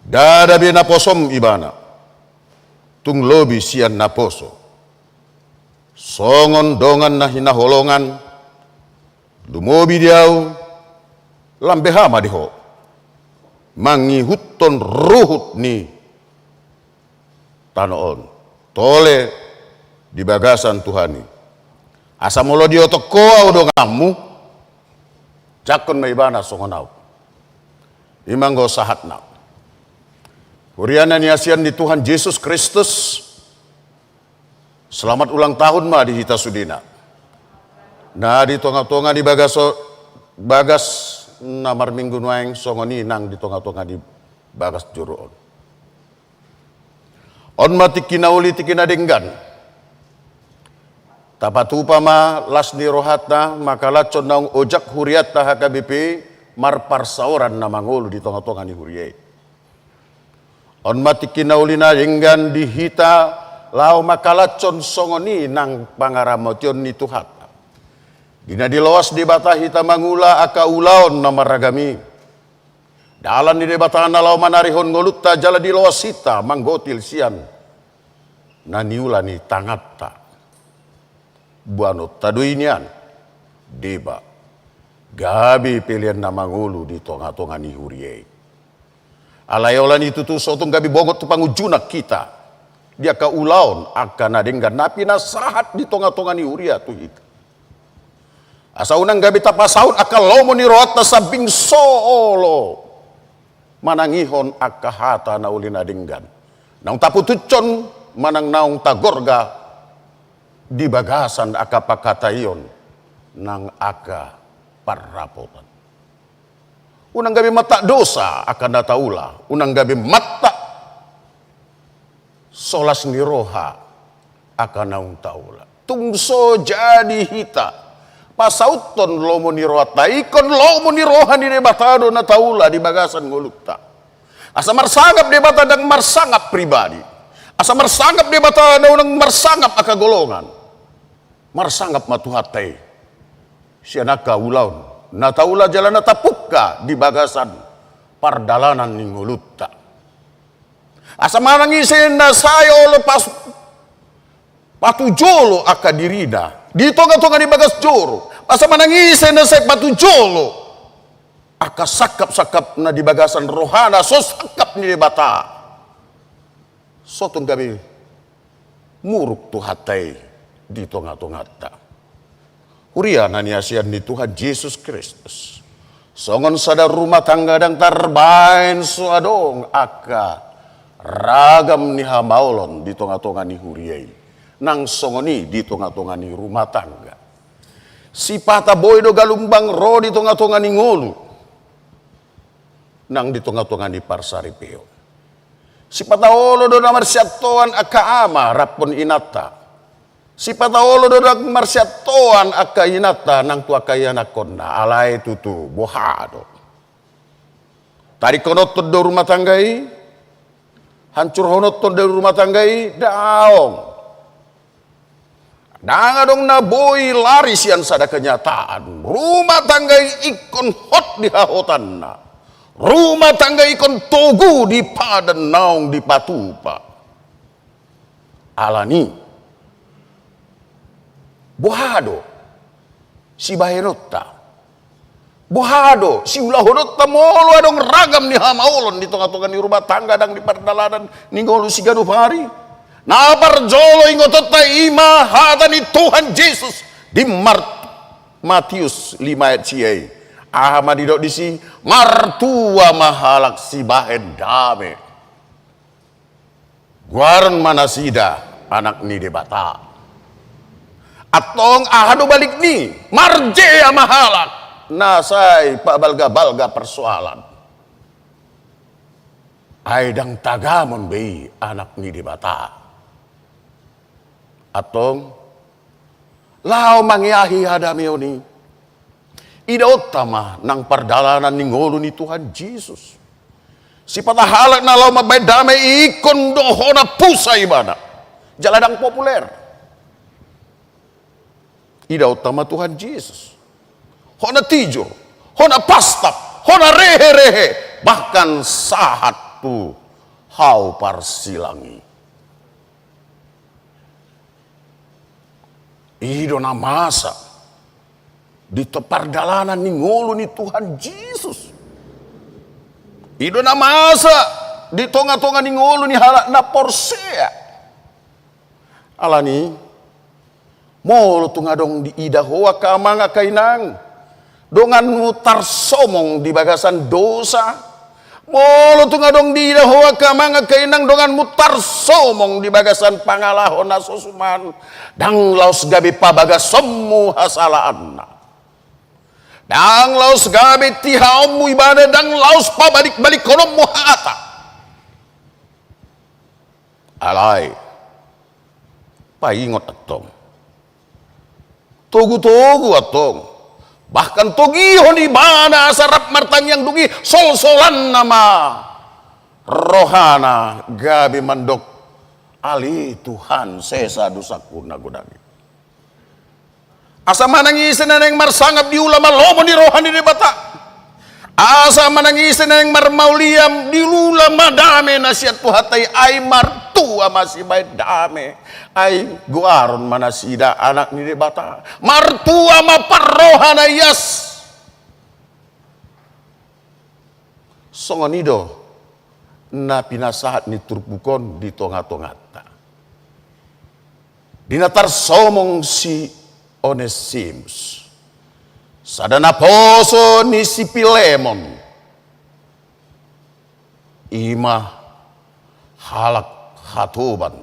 Ndada be naposom ibana, tung lobi sian naposo. Songon dongan na hinaholongan, lumobi di ahu, lam beha ma di ho, mangihuthon ruhut ni tano on, tole di bagasan Tuhan i. Asa molo diotong ho ahu donganmu, jangkon ma ibana songon ahu. I ma anggo sahatna. Huria na niasian ni Tuhan Jesus Kristus, selamat ulang tahun ma di hita sudena. Na di tongatonga ni bagas o-, bagas na marminggu nuaeng, songon i nang di tongatonga ni bagas joro on. On ma tingki na uli, tingki na denggan. Tapatupa ma las ni rohanta mangkalashon naung ojak hurianta H K B P marparsaoran na mangolu di tongatonga ni huria i. On ma tingki na uli na denggan di hita laho mangkalashon songon i nang pangaramotion ni Tuhanta. Di na diloas Debata hita mangula angka ulaon na marragam i. Dalan ni Debata na laho manarihon ngolunta jala diloas hita manggotil sian na niula ni tanganta. Boanonta do i nian, deba, gabe pelean na mangolu di tongatonga ni huria i. Alai holan i tutu so tung gabe bongot tu pangunjunan hita di angka ulaon angka na denggan na pinasahat di tongatonga ni huria tu hita. Asa unang gabe tapasaut angka lomo ni rohanta sambing so olo manangihon angka hata na uli na denggan naung taputushon manang naung tagorga di bagasan angka pangkataion nang angka parrapotan. Unang gabe mantak dosa angka na taula, unang gabe mantak so las ni roha angka naung taula. Tung so jadi hita pasauthon lomo ni rohanta, ingkon lomo ni roha ni Debata do na taula di bagasan ngolunta. Asa marsangap Debata, ndang marsangap pribadi. Asa marsangap Debata, ndang unang marsangap angka golongan. Marsangap ma Tuhanta i. sian angka ulaon na taula jala na tapungka di bagasan pardalanan ni ngolunta. Asa manang ise na sai olo pas patujolo angka dirina di tonga-tonga ni bagas joro, asa manang ise na sai patujolo angka sangkap-sangkapna di bagasan rohana so sangkap ni Debata, so tung gabe muruk Tuhanta i di tonga-tonganta. Huria na niasian ni Tuhan Jesus Kristus, songon sada rumah tangga ndang tarbaen so adong angka ragam ni hamaolon di tonga-tonga ni huria i, nang songon i di tonga-tonga ni rumah tangga. Sipata boi do galumbang ro di tonga-tonga ni ngolu nang di tonga-tonga ni parsaripeon. Sipata olo do na marsiantoan angka ama rap dohot inanta. Sipata olo do na marsiantoan angka inanta nang tu angka ianakkonna. Alai tutu, boha do? Tadingkononhon do rumah tangga i? Hancurhononhon do rumah tangga i? Daong. Ndang adong na boi lari sian sada kenyataan. Rumah tangga i ingkon hot di hahotanna. Rumah tangga i ingkon togu di padan naung dipatupa. Alani, boha do sibahenonta? Boha do siulahononta molo adong ragam ni hamaolon di tonga-tonga ni rumah tangga nang di pardalanan ni ngolu siganup ari? Na parjolo ingotonta i ma hata ni Tuhan Jesus di Mar-, Matius lima ayat sia i. Aha ma didok disi? Martua ma halak sibahen dame. Goaron ma nasida anak ni Debata. Antong aha do balikni? Marjea ma halak na sai pabalga-balga parsoalan. Ai ndang tagamon be i anak ni Debata. Antong, laho mangeahi hadameon i, idaonta ma nang pardalanan ni ngolu ni Tuhan Jesus. Sipata halak na laho mambahen dame i ingkon do hona pusa ibana jala ndang populer. Idaonta ma Tuhan Jesus hona tijur, hona pastap, hona rehe-rehe, bahkan sahat tu hau parsilang i. I do na masa di to-, pardalanan ni ngolu ni Tuhan Jesus. I do na masa di tonga-tonga ni ngolu ni halak na porsea. Alani, molo tung adong diida ho angka amang angka inang, donganmu tarsomong di bagasan dosa. Molo tung adong diida ho angka amang angka inang, donganmu tarsomong di bagasan pangalaho na so suman, ndang laos gabe pabagasonmu hasalaanna. Ndang laos gabe tihaonmu ibana, ndang laos pabalik-balikhononmu hata. Alai, paingot antong. Togu-togu antong. Bahkan togihon ibana asa rap martangiang, dung i solsolanna ma rohana gabe mandok, ale Tuhan, sesa dosangku na godang i. Asa manang ise na naeng marsangap diula ma lomo ni roha ni Debata. Asa manang ise na naeng marmaulian diula ma dame na sian Tuhanta i, ai martua ma sibahen dame. Ai goaron ma nasida anak ni Debata. Martua ma parroha na ias. Songon i do na pinasahat ni turpuk on di tonga-tonganta. Di na tarsomong si Onesimus, sada naposo ni si Pilemon, i ma halak hatoban.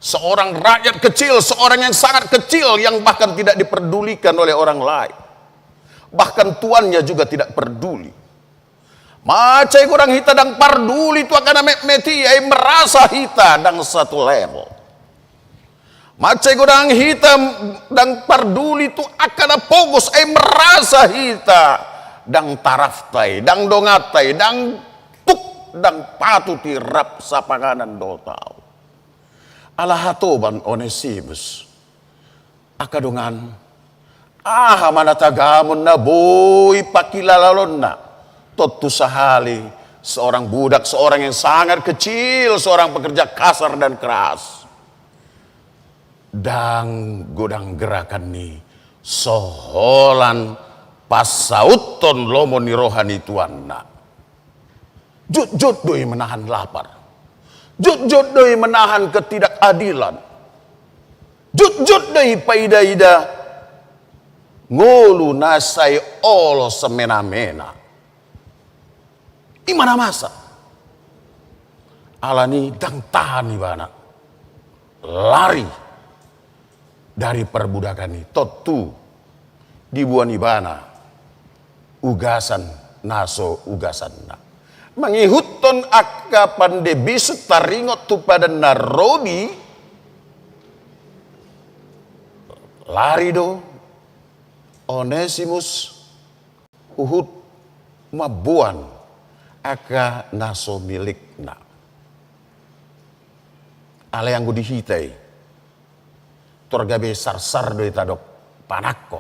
Seorang rakyat kecil, seorang yang sangat kecil, yang bahkan tidak diperdulikan oleh orang lain. Bahkan tuannya juga tidak peduli. Mansai godang hita ndang parduli tu angka na metmet i, ai merasa hita ndang satu level. Mansai godang hita ndang parduli tu angka na pogos, ai merasa hita ndang tarafta i, ndang donganta i, ndang tuk, ndang patut i rap sapanganan dohot au. Ala hatoban Onesimus, angka dongan, Aha ma na tagamon na boi pangkilalaonna? Tontu sahali seorang budak, seorang yang sangat kecil, seorang pekerja kasar dan keras. Ndang godang gerakan ni so holan pansauthon lomo ni roha ni tuanna. Jotjot do i menahan lapar. Jotjot do i menahan ketidakadilan. Jotjot do i paida-ida ngolu na sai olo semena-mena. I ma na masa. Alani ndang tahan ibana lari dari perbudakan i, tontu diboan ibana ugasan na so ugasanna. Mangihuthon angka pande bisuk taringot tu padan na robi, lari do Onesimus huhut mamboan angka na so milikna. Alai anggo di hita i, tor gabe sarsar do i tadok panangko.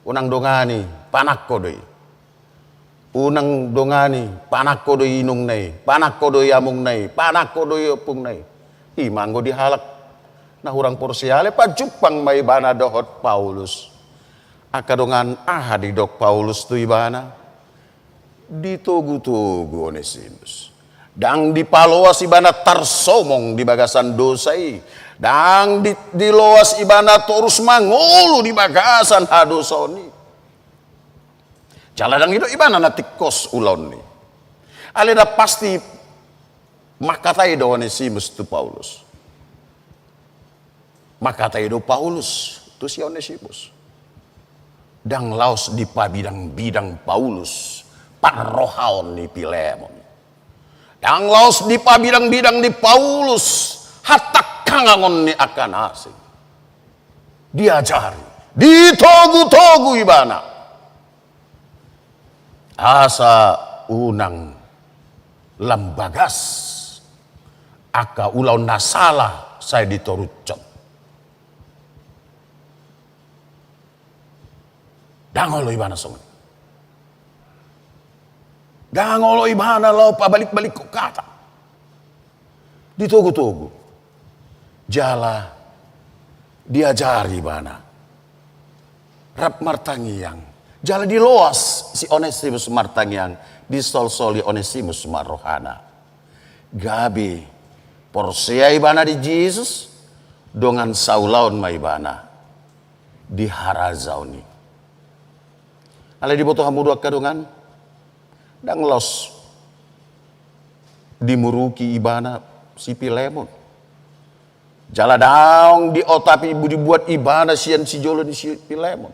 Unang dongani, panangko do i. Unang dongani, panangko do i inongna i, panangko do i amongna i, panangko do i ompungna i. I ma anggo di halak na hurang porsea, alai pajumpang ma ibana dohot Paulus. Angka dongan, aha didok Paulus tu ibana? Ditogu-togu Onesimus. Ndang dipaloas ibana tarsomong di bagasan dosa i. Ndang di-, diloas ibana torus mangolu di bagasan hadosaon i. Jala ndang didok ibana na tingkos ulaon i. Alai na pasti mangkatai do Onesimus tu Paulus. Mangkatai do Paulus tu si Onesimus. Ndang laos dipabidang-bidang Paulus parrohaon ni Pilemon. Ndang laos dipabidang-bidang ni Paulus hatangkangon ni angka na asing. Diajari, ditogu-togu ibana. Asa unang lam bagas angka ulaon na sala sai ditorushon. Ndang olo ibana songon i. Ndang olo ibana laho pabalik-balikhon hata. Ditogu-togu. Jala diajari ibana rap martangiang. Jala diloas si Onesimus martangiang, disolsoli Onesimus ma rohana. Gabe porsea ibana di Jesus, dongan saulaon ma ibana di harajaon i. Alai diboto hamu do angka dongan, ndang laos dimuruki ibana si Pilemon. Jala ndang diotapi, dibuat ibana sian sijolo ni si Pilemon.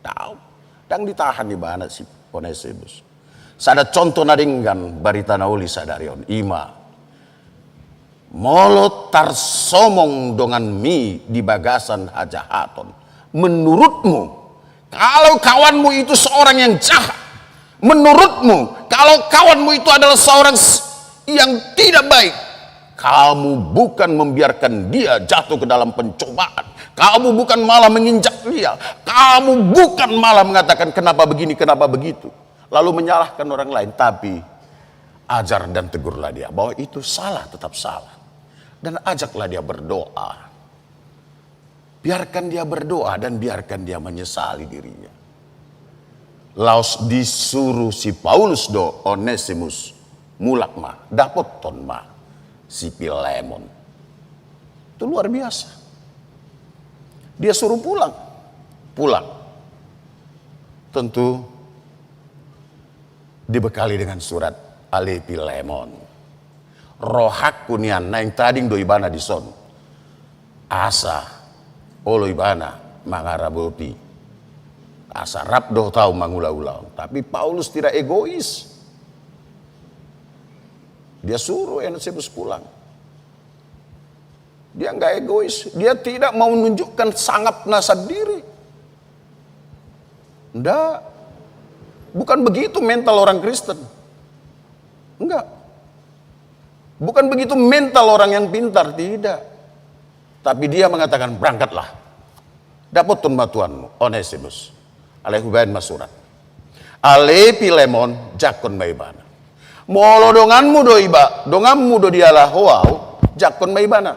Daong. Ndang ditahan ibana si Onesimus. Sada contoh na denggan barita na uli sadari on, i ma molo tarsomong donganmi di bagasan hajahaton, menurutmu, kalau kawanmu itu seorang yang jahat, menurutmu, kalau kawanmu itu adalah seorang s-, yang tidak baik, kamu bukan membiarkan dia jatuh ke dalam pencobaan, kamu bukan malah menginjak dia, kamu bukan malah mengatakan, "Kenapa begini, kenapa begitu?" Lalu menyalahkan orang lain, tapi ajar dan tegurlah dia bahwa itu salah, tetap salah. Dan ajaklah dia berdoa. Biarkan dia berdoa dan biarkan dia menyesali dirinya. Laos disuru si Paulus do Onesimus mulak ma, dapothon ma si Pilemon. Itu luar biasa. Dia suruh pulang. Pulang. Tentu dibekali dengan surat, "Ale Pilemon, rohangku nian naeng tading do ibana dison, asa olo ibana mangarabopi, asa rap dohot ahu mangula ulaon." Tapi Paulus tidak egois. Dia suruh Onesimus pulang. Dia nggak egois. Dia tidak mau menunjukkan sangapna sendiri. Nggak. Bukan begitu mental orang Kristen. Enggak. Bukan begitu mental orang yang pintar, tidak. Tapi dia mengatakan, "Berangkatlah. Dapothon ma tuanmu Onesimus. Alai hubaen ma surat. Ale Pilemon, jangkon ma ibana. Molo donganmu do iba, donganmu do diala ho au, jangkon ma ibana.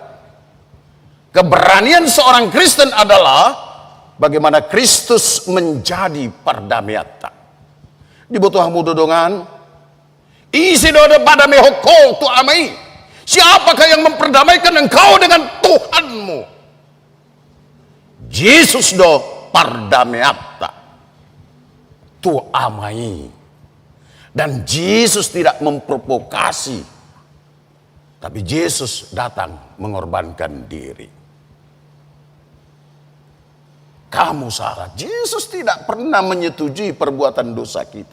Keberanian seorang Kristen adalah bagaimana Kristus menjadi pardameanta. Diboto hamu do dongan? Ise do na padamehon ho tu Ama i? Siapakah yang memperdamaikan engkau dengan Tuhanmu? Jesus do pardameanta tu Ama i. Dan Jesus tidak memprovokasi, tapi Jesus datang mengorbankan diri. Kamu salah. Jesus tidak pernah menyetujui perbuatan dosa kita.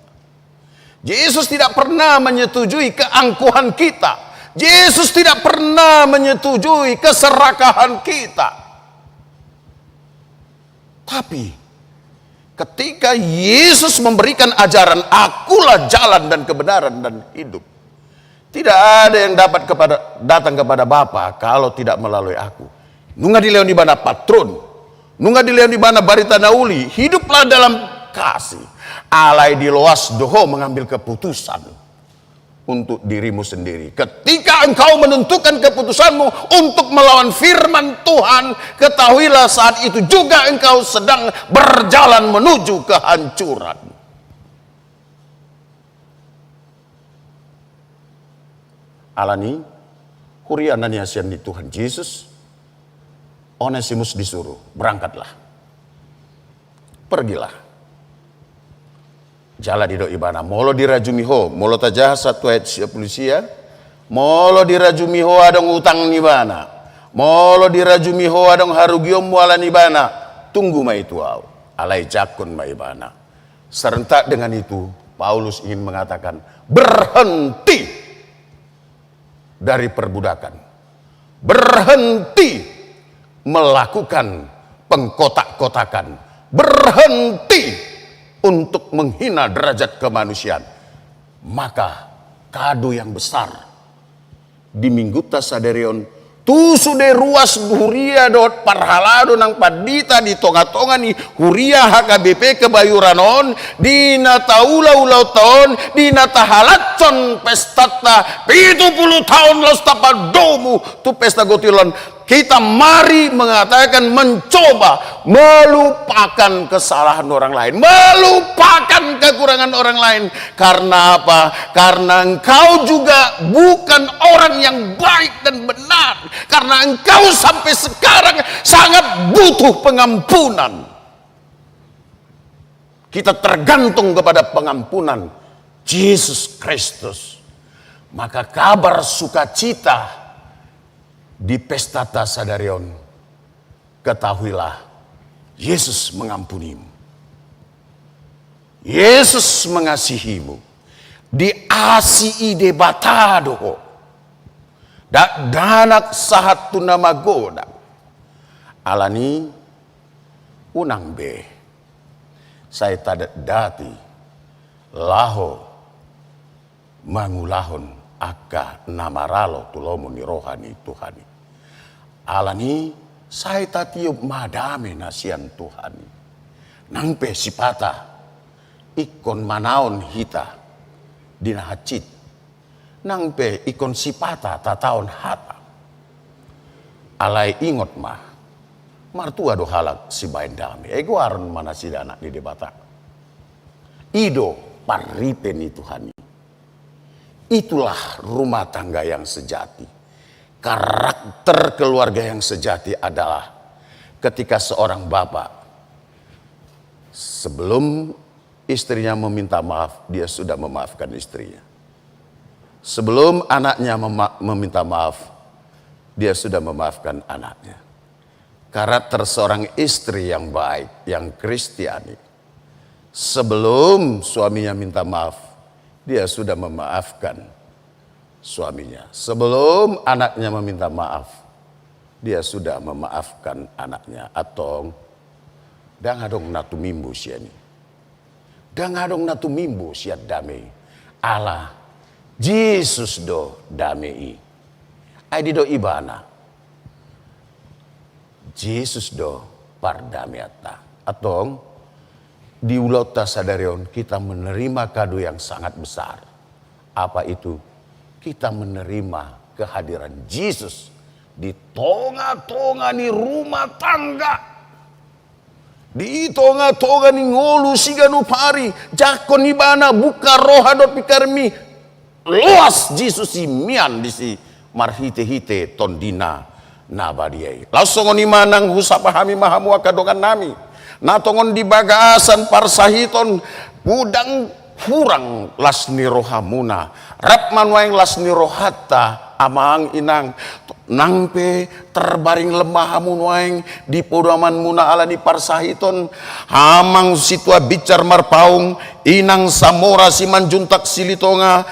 Jesus tidak pernah menyetujui keangkuhan kita. Jesus tidak pernah menyetujui keserakahan kita. Tapi ketika Yesus memberikan ajaran, "Akulah jalan dan kebenaran dan hidup, tidak ada yang dapat kepada, datang kepada Bapa kalau tidak melalui Aku." Nunga dilehon ibana patron, nunga dilehon ibana barita na uli, hiduplah dalam kasih. Alai diloas do ho mengambil keputusan untuk dirimu sendiri. Ketika engkau menentukan keputusanmu untuk melawan firman Tuhan, ketahuilah saat itu juga engkau sedang berjalan menuju kehancuran. Alani, huria na niasian ni Tuhan Jesus, Onesimus disuruh, "Berangkatlah. Pergilah." Jala didok ibana, "Molo dirajumi ho," molo tajaha sahat tu ayat sia pulu sia, "molo dirajumi ho adong utang ni bana, molo dirajumi ho adong harugionmu ala ni bana, tunggu ma i tu au." Alai jangkon ma ibana. Serentak dengan itu, Paulus ingin mengatakan, berhenti dari perbudakan. Berhenti melakukan pengkotak-kotakan. Berhenti untuk menghina derajat kemanusiaan. Maka kado yang besar di Minggunta sadari on, tu sude ruas huria dohot parhalado nang pandita di tonga-tonga ni huria H K B P Kebayoran on, di na taula-ulaonta on, di na tahalashon pestanta pitu pulu taon laos tapadomu tu pesta gottil on, kita mari mengatakan, mencoba melupakan kesalahan orang lain, melupakan kekurangan orang lain. Karena apa? Karena engkau juga bukan orang yang baik dan benar. Karena engkau sampai sekarang sangat butuh pengampunan. Kita tergantung kepada pengampunan Yesus Kristus. Maka kabar sukacita di pestanta sadari on, ketahuilah, Yesus mengampunimu. Yesus mengasihimu. Diasihi Debata do ho. Dakdanak sahat tu na magodang. Alani, unang be sai tadatdati laho mangulahon angka na maralo tu lomo ni roha ni Tuhan i. Alani, sai tatiop ma dame na sian Tuhan i. Nang pe sipata ingkon manaon hita di na hansit, nang pe ingkon sipata tataon hata. Alai ingot ma, martua do halak sibaen dame. Ai goaron ma nasida anak ni Debata. I do parripe ni Tuhan i. Itulah rumah tangga yang sejati. Karakter keluarga yang sejati adalah ketika seorang bapak, sebelum istrinya meminta maaf, dia sudah memaafkan istrinya. Sebelum anaknya mema-, meminta maaf, dia sudah memaafkan anaknya. Karakter seorang istri yang baik, yang Kristiani, sebelum suaminya minta maaf, dia sudah memaafkan suaminya. Sebelum anaknya meminta maaf, dia sudah memaafkan anaknya. Antong, ndang adong na tumimbo sian i. Ndang adong na tumimbo sian dame i. Ala Jesus do dame i. Ai didok ibana, Jesus do pardameanta. Antong, di ulaonta sadari on kita menerima kado yang sangat besar. Apa itu? Kita menerima kehadiran Jesus di tonga-tonga ni rumah tangga. Di tonga-tonga ni ngolu siganup ari, jangkon ibana, buka roha dohot pingkiranmi, loas Jesus i mian disi marhite-hite Tondina na badia i. Laos songon i ma nang husapa hami ma hamu angka dongannami na tongon di bagasan parsahiton, godang hurang las ni rohamuna. Rap ma nuaeng las ni rohanta, amang inang, nang pe tarbaring lemah hamu nuaeng di podomanmuna ala ni parsahiton, amang sintua bincar marpaung, inang Samora Simanjuntak Silitonga,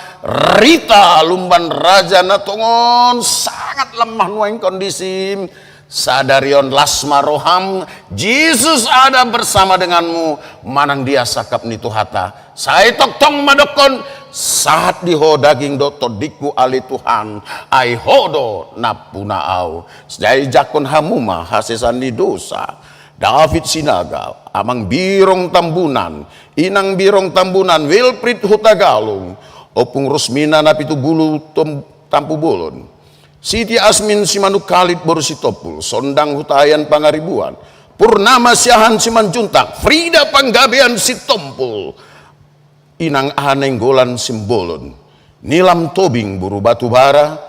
Rita Lumban Raja na tongon sangat lemah nuaeng kondisim. Sadari on las ma roham, Jesus ada bersama denganmu, manang dia sangkap ni Tuhanta. Sai tongtong ma dokkon, sahat di ho daging dohot tondingku ale Tuhan, ai ho do nampuna au. Sai jangkon hamu ma hasesaan ni dosa. David Sinaga, amang Birong Tambunan, inang Birong Tambunan, Wilfried Hutagalung, Ompung Rusmina Napitubulu Tom-, Tampubolon. Siti Asmin Simanungkalit boru Sitompul, Sondang Hutahaean Pangaribuan, Purnama Siahaan Simanjuntak, Frida Panggabean Sitompul, inang Aha Nainggolan Simbolon, Nilam Tobing boru Batubara,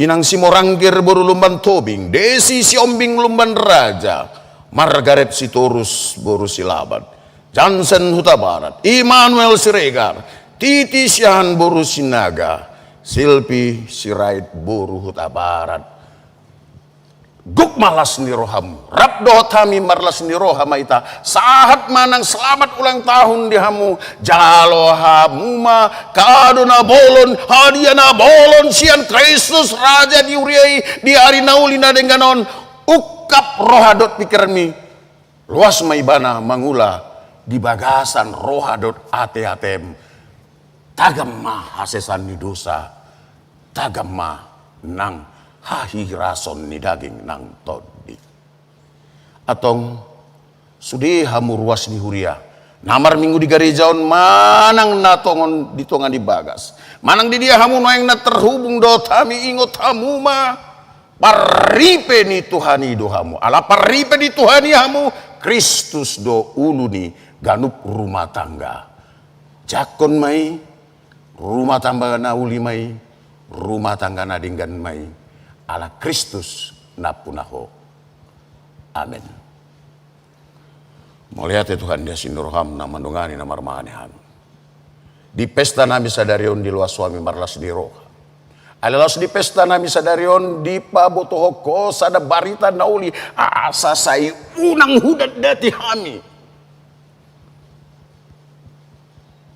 inang Simorangkir boru Lumban Tobing, Desi Siombing Lumban Raja, Margaret Sitorus boru Silaban, Jansen Hutabarat, Immanuel Siregar, Titi Siahaan boru Sinaga, Silpi Sirait boru Hutabarat. Gok ma las ni roham, rap dohot hami marlas ni roha ma hita. Sahat ma nang selamat ulang tahun di hamu. Jalo hamu ma kado na bolon, hadiah na bolon sian Kristus Raja di huria i di ari na uli na denggan on. Ungkap roha dohot pingkiranmi. Loas ma ibana mangula di bagasan roha dohot ateatem. Tagam ma hasesaan ni dosa, tagam ma nang hahirason ni daging nang tondi. Antong, sude hamu ruas ni huria na marminggu di gareja on, manang na tongon di tonga ni bagas, manang di dia hamu nuaeng na terhubung dohot hami, ingot hamu ma, parripe ni Tuhan i do hamu. Ala parripe ni Tuhan i hamu, Kristus do ulu ni ganup rumah tangga. Jangkon ma i, rumah tangga na uli ma i, rumah tangga na denggan ma i, ala Kristus nampuna ho. Amen. Mauliate Tuhan di asi ni roham na mandongani na marmangani hami. Di pesta nami sadari on diloas ho hami marlas ni roha. Ala laos di pesta nami sadari on dipabotohon ho sada barita na uli, asa sai unang hudatdati hami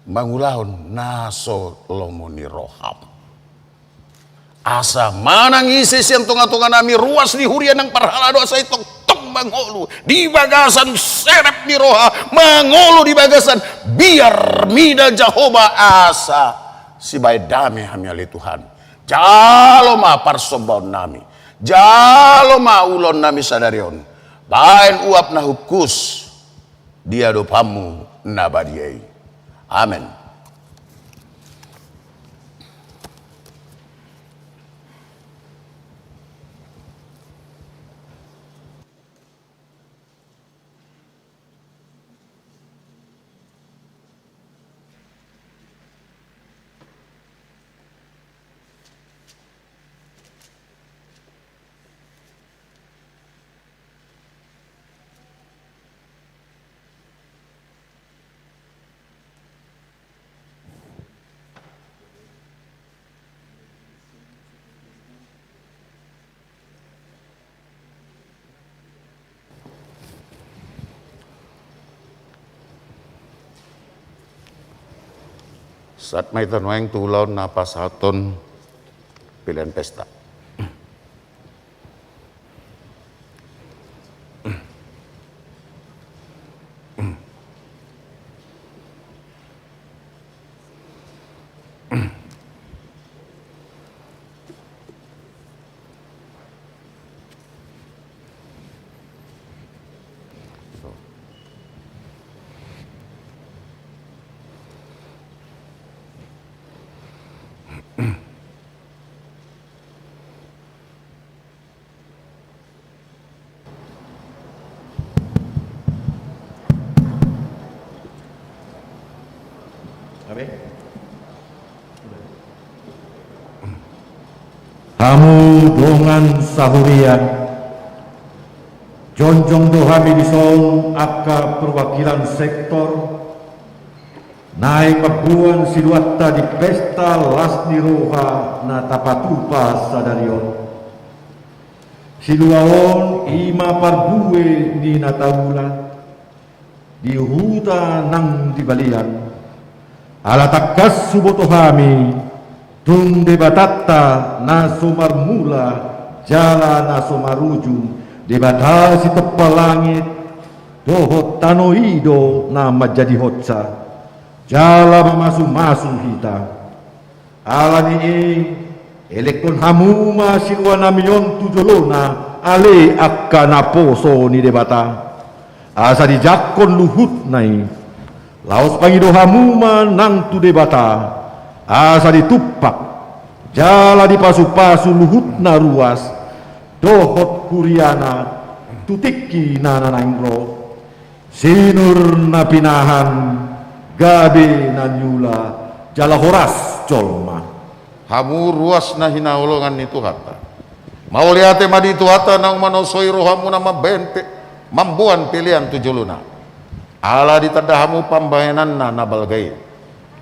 mangulahon na so lomo ni roham. Asa manang ise sian tongatonganami ruas ni huria nang parhalado, asa i tongtong mangolu di bagasan serep ni roha, mangolu di bagasan biar mida Jahowa, asa sibaen dame hami ale Tuhan. Jalo ma parsombaonnami, jalo ma ulaonnami sadari on, baen uap na hungkus di adopanmu na badia i. Amen. Sahat ma hita nuaeng tu ulaon na pasahathon pelean pesta. Hamu dongan sahuria, jongjong do hami dison angka perwakilan sektor, naeng mamboan siluanta di pesta las ni roha na tapatupa sadari on. Silua on i ma parbue ni na taula di huta nang di balian. Ala tangkas huboto hami, tung Debatanta na so marmula jala na so marujung, Debata sitompa langit dohot tano i do na manjadihonsa jala mamasumasu hita. Ala ni i, elekhon hamu ma siluanami on tu jolona, ale angka naposo ni Debata, asa dijangkon luhutna i. Laos pangido hamu ma nang tu Debata, asa ditumpak jala dipasupasu luhutna ruas dohot huriana tu tingki na naeng ro. Sinur na pinahan, gabe na niula, jala horas jolma. Hamu ruas na hinaholongan ni Tuhanta, mauliate ma di Tuhanta naung manosoi rohamuna mambaen pe-, mamboan pelean tu jolona. Ala ditanda hamu pambahenanna na balga i,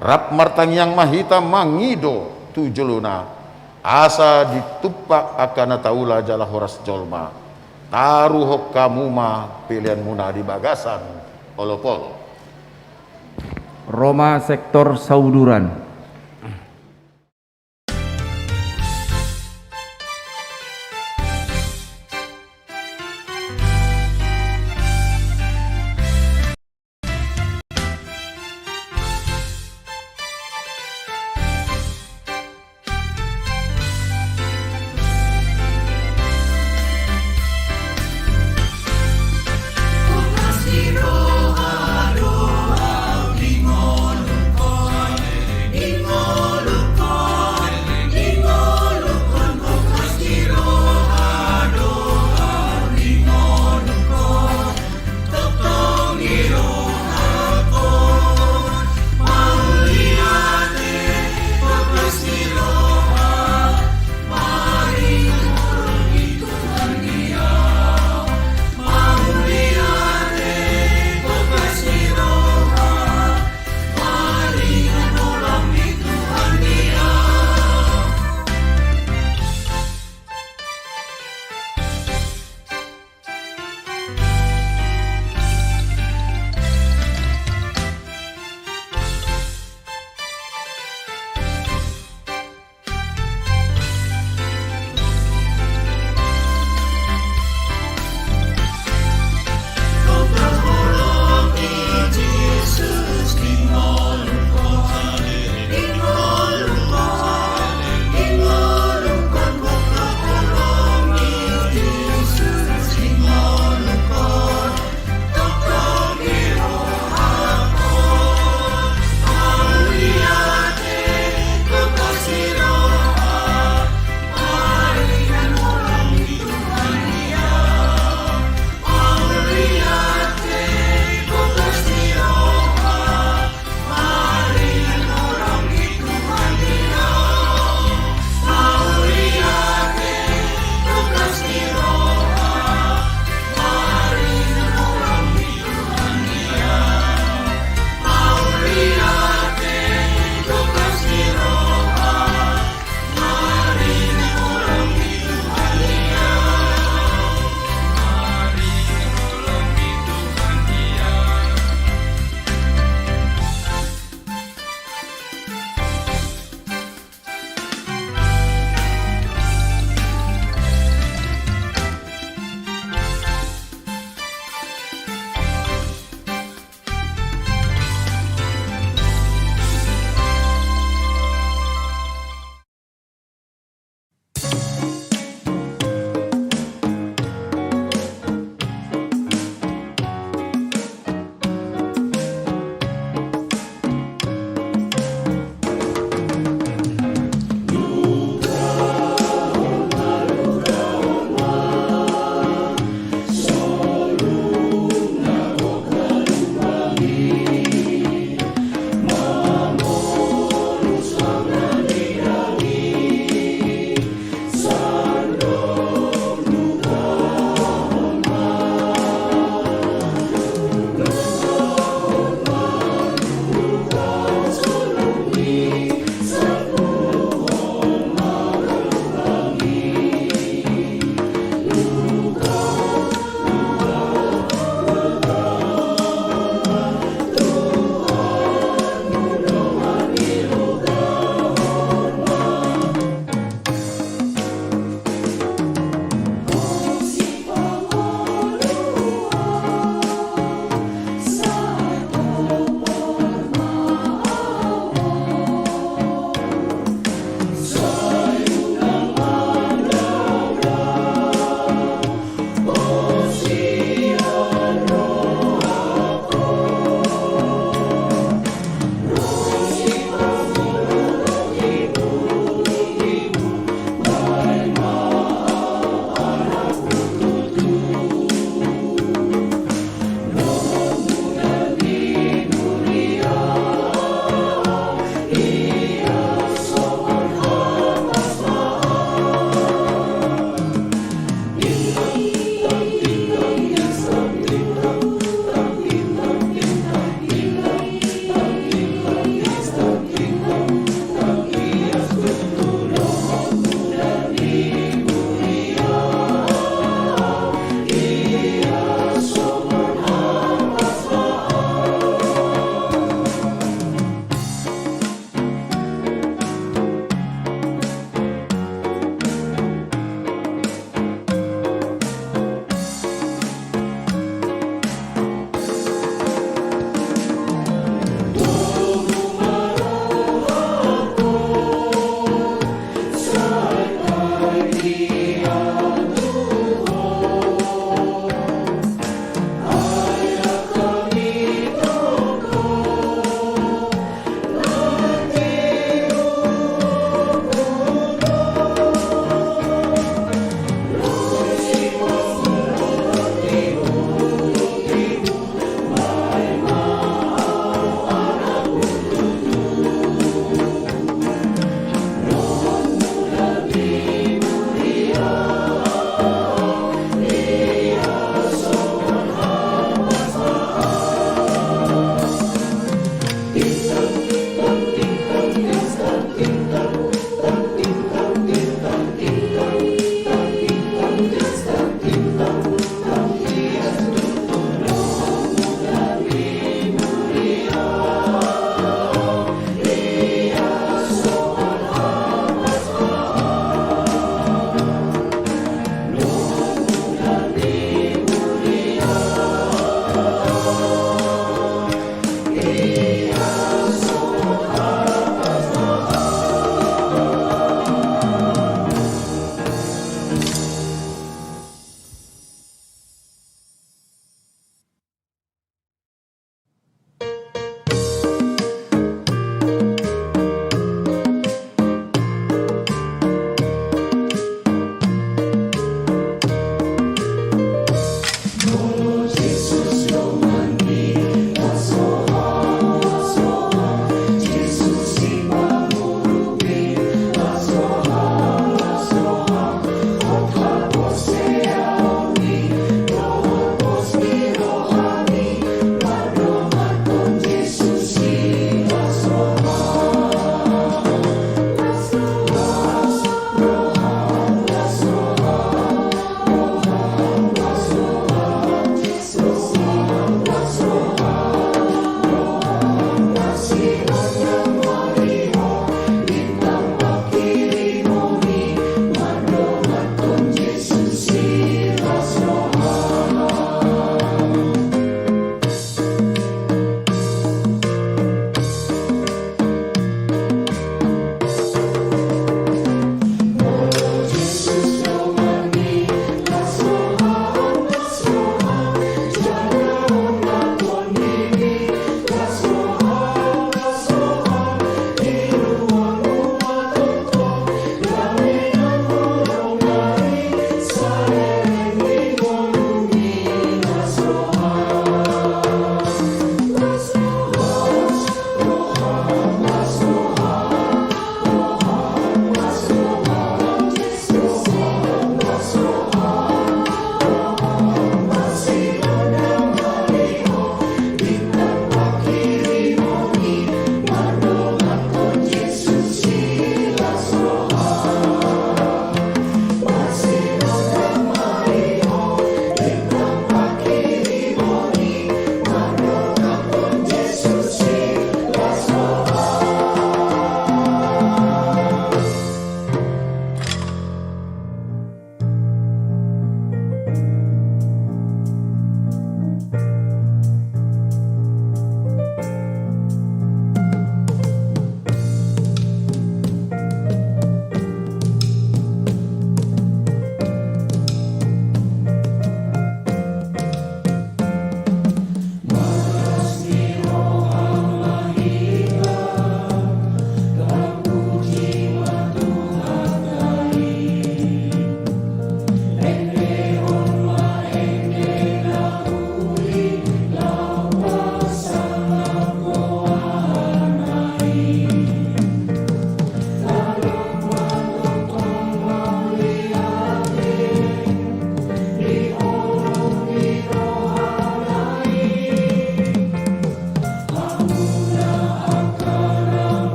rap martangiang ma hita mangido tu jolona, asa ditumpak angka na taula jala horas jolma. Taruhon hamu ma peleanmuna di bagasan olopolop. Ro ma sektor sauduran.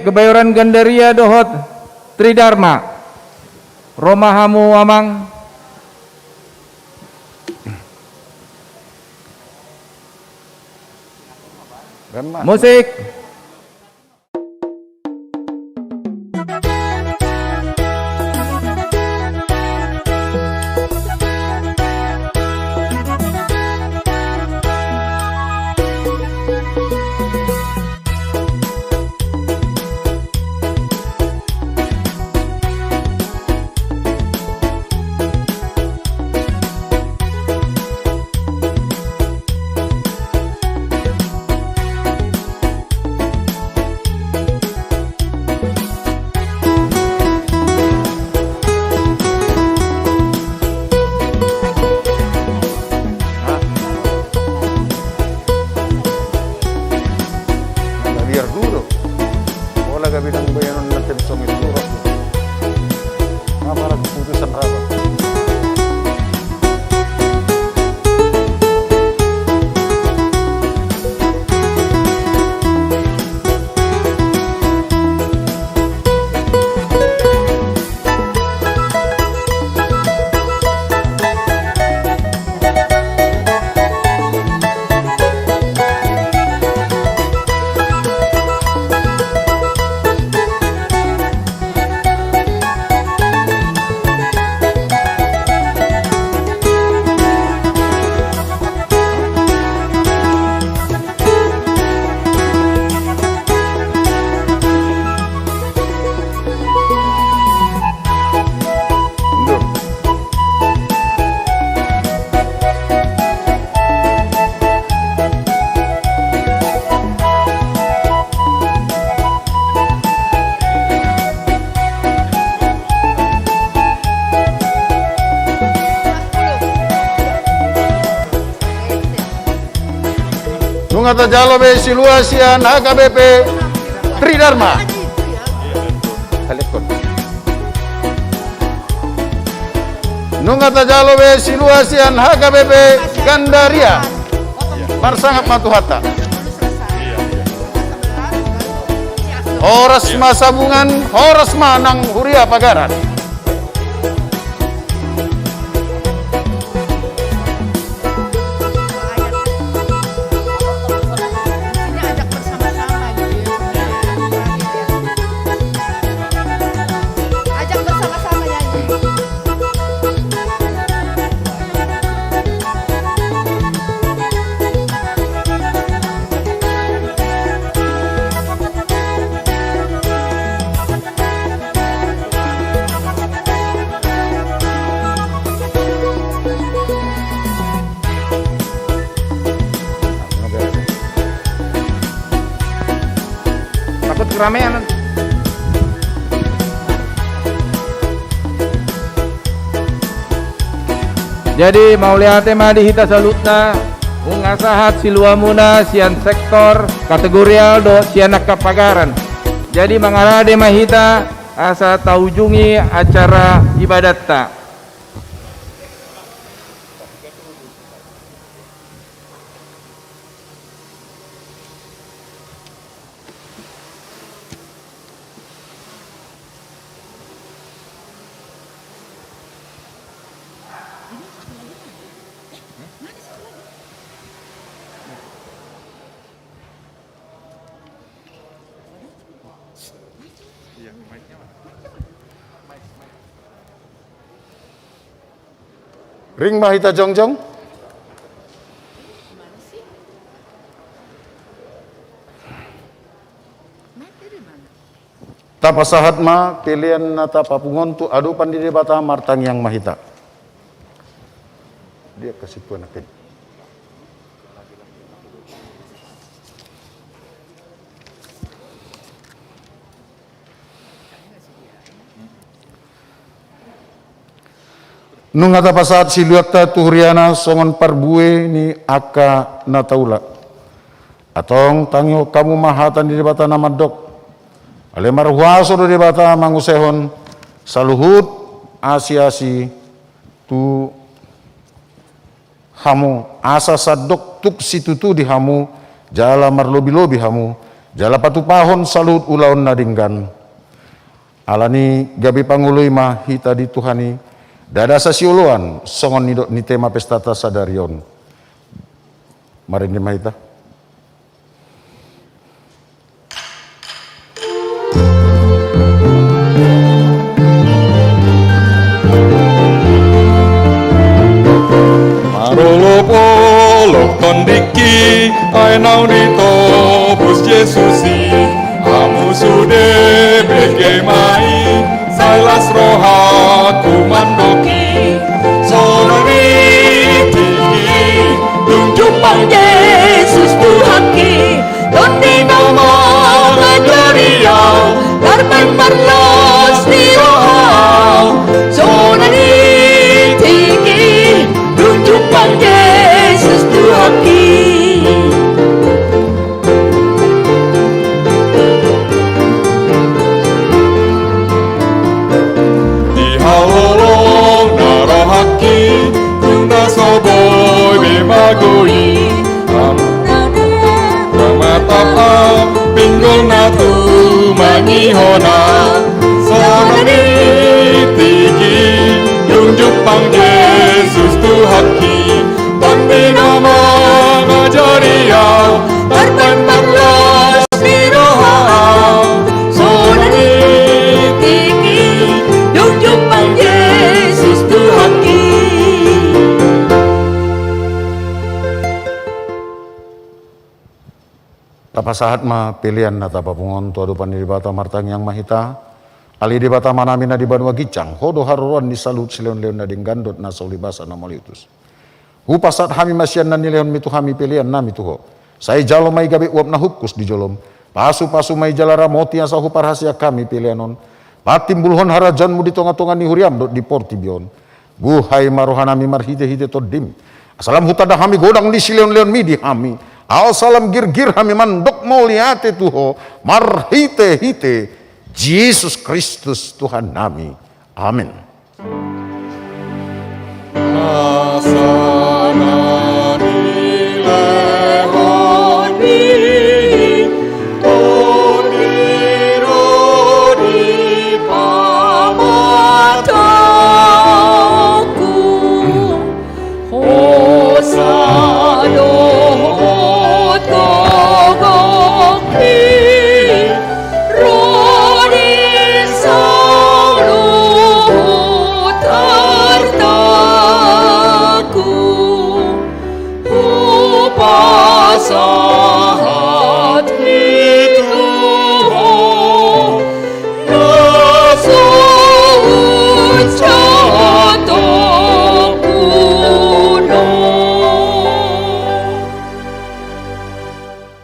Kebayoran Gandaria dohot Tridharma. Ro ma hamu, Amang. Musik. Nah, biar dulu. Pola gabe nang bayanon na tim song itu. Apa lagi putusan rapat? Nunga tajalo be silua sian H K B P Tridharma. Nunga tajalo be silua sian H K B P Gandaria. Marsangap ma Tuhanta. Horas ma sabungan, horas ma nang huria pagaran. Takut keramaian. Jadi, mauliate ma di hita saluhutna, nunga sahat siluamuna sian sektor, kategorial dohot sian angka pagaran. Jadi, mangarade ma hita asa taujungi acara ibadatta. Ring ma hita jongjong. Tapasahat ma pelean na tapapungu on tu adopan ni Debata, martangiang ma hita. Dia kasih Tuhan akan. Nunga tapasahat siluatta tu huriana songon parbue ni angka na taula. Antong tangihon hamu ma hata ni Debata na mandok. Alai marhuaso do Debata mangusehon saluhut asiasi tu hamu, asa sandok tuk situtu di hamu, jala marlobi-lobi hamu, jala patupahon saluhut ulaon na denggan. Alani gabe pangoloi ma hita di Tuhan i, ndada sasioloan songon nidok ni tema pestata sadari on. Marende ma hita. Marolopolop tondingki, ai naung ditobus Jesus i. Hamu sude bege ma i, sai las rohangku mandok i. Songon i tingki, dung jumpang Jesus Tuhanki, Tondi na mangajari au, tarbaen marlas ni roha au. Songon i tingki, dung jumpang Jesus Tuhanki. Di halolona rohangki, dung na so boi be mago i. Am, na mata am, pinggol na tumangihon au. Songon i tingki, dung jumpang Jesus Tuhanki, Tondi na mangajari au, tarbaen marlas ni roha au. Songon i tingki, dung jumpang Jesus Tuhanki. Tapasahat ma pelean na tapapungu on tu adopan ni Debata. Martangiang ma hita. Ale Debata Amanami na di banua ginjang, Ho do haroroan ni saluhut silehonlehon na denggan dohot na so ulibasa na mauliutus. Hupasahat hami ma sian na nilehonmi tu hami peleannami tu Ho. Sai jalo ma i gabe uap na hungkus di jolom. Pasupasu ma i jala ramoti asa huparhaseang hami pelean on patimbulhon harajaonmu di tongatonga ni huriam dohot di portibi on. Buhai ma rohanami marhitehite Tondim, asa lam hutanda hami godang ni silehonlehonmi di hami, asa lam girgir hami mandok mauliate tu Ho marhitehite Jesus Kristus Tuhannami. Amen. Asa na nilehonmi Tondi do di pamatangku, hosa dohot gogongmi ro di saluhut artaku. Hupasahat hami tu Ho na so hunjatongkuna.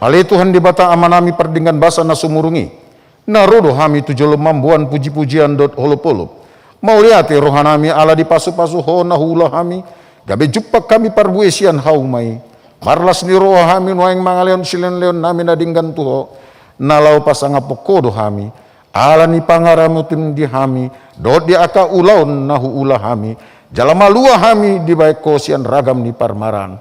Ale Tuhan Debata Amanami pardenggan basa na sumurung i, na ro do hami tu jolom mamboan pujipujian dohot holopolop. Mauliate rohanami ala dipasupasu Ho na huula hami, gabe jumpang hami parbue sian hauma i. Marlas ni roha hami nuaeng mangalehon silehonlehonnami na denggan tu Ho, na laho pasangaphon Ho do hami, ala ni pangaramotim di hami dohot di angka ulaon na huula hami, jala malua hami dibahen Ho sian ragam ni parmaraan.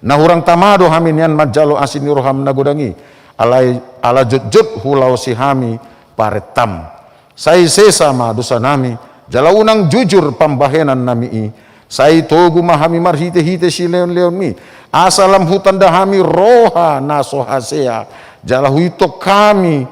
Na hurang tama do hami nian manjalo asi ni roham na godang i, alai ala jotjot hulaosi hami parentam. Sai sesa ma dosanami, jala unang jujur pambahenannami i. Sai togu ma hami marhitehite silehonlehonmi, asa lam hutanda hami roha na so hasea, jala huitong hami,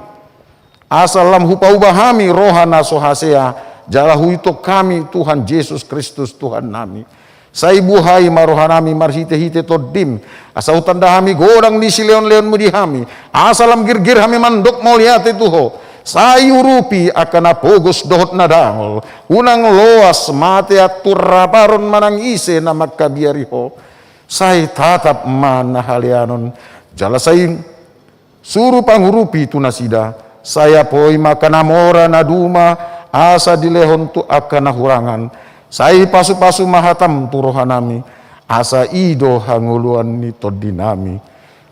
asa lam hupauba hami roha na so hasea, jala huitong hami Tuhan Jesus Kristus Tuhannami. Sai buhai ma rohanami marhitehite Tondim, asa hutanda hami godang ni silehonlehonmu di hami, asa lam girgir hami mandok mauliate tu Ho. Sai urupi angka na pogos dohot na dangol, unang loas mate antur raparon manang ise na mangkabiari Ho. Sai tatap ma na haleanon, jala sai suru pangurupi tu nasida. Sai apoi ma angka na mora na duma, asa dilehon tu angka na hurangan. Sai pasupasu ma hatam tu rohanami, asa i do hangoluan ni tondinami.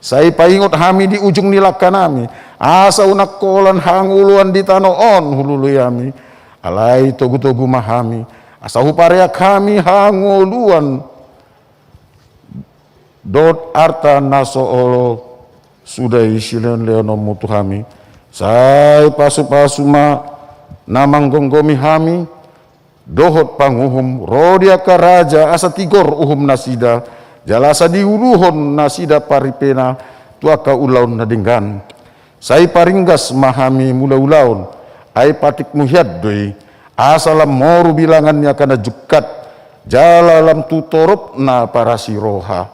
Sai paingot hami di ujung ni langkanami, asa unang holan hangoluan di tano on hulului hami. Alai togutogu ma hami, asa hupareak hami hangoluan dohot arta na so olo Suda i silehonlehononmu tu hami, sai pasupasu ma na manggomgomi hami, dohot panguhum ro di angka raja, asa tigor uhum nasida, jala asa diuluhon nasida paripena tu angka ulaon na denggan. Sai paringgas ma hami mulaulaon, ai patikmu hian do i, asa lam moru bilangan ni angka na jungkat, jala lam tu torop na parasi roha.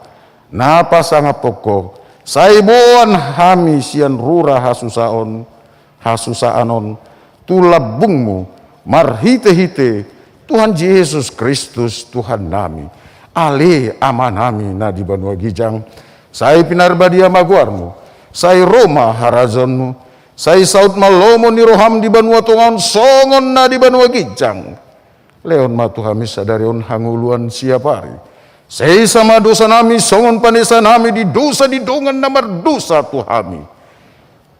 Na pasangaphon Ho, sai boan hami sian rura hasusaon, hasusaan on, tu lambungmu, marhitehite Tuhan Jesus Kristus Tuhannami. Ale Amanami na di banua ginjang, sai pinarbadia ma goarmu, sai ro ma harajaonmu, sai saut ma lomo ni roham di banua tonga on songon na di banua ginjang. Lehon ma tu hami sadari on hangoluan siapari. Sesa ma dosanami songon panesanami di dosa di dongan na mardosa tu hami.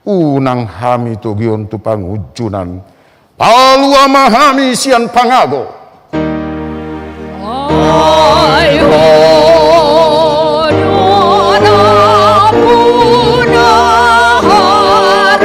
Unang hami togihon tu pangunjunan. Palua ma hami sian pangago. Ai Ho do na puna harajaon.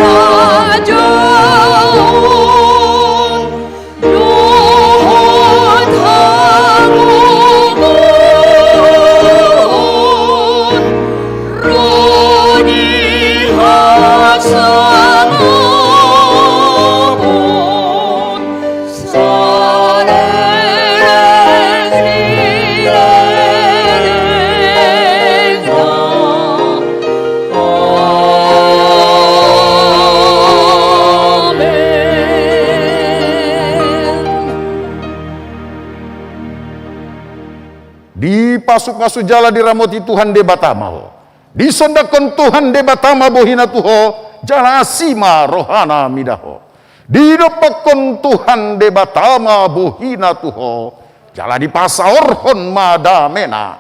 Dipasupasu jala diramoti Tuhan Debata ma ho. Disondangkon Tuhan Debata ma bohina tu ho, jala asi ma rohana mida ho. Didompakkon Tuhan Debata ma bohina tu ho, jala dipasaorhon ma damena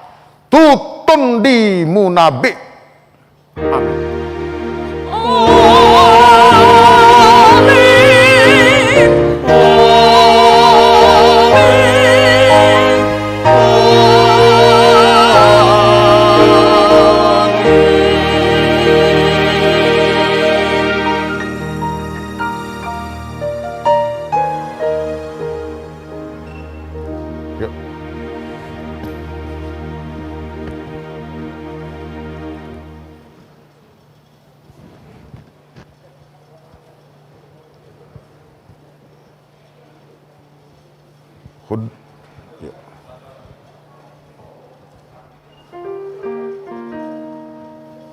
tu tondimuna be. Amen.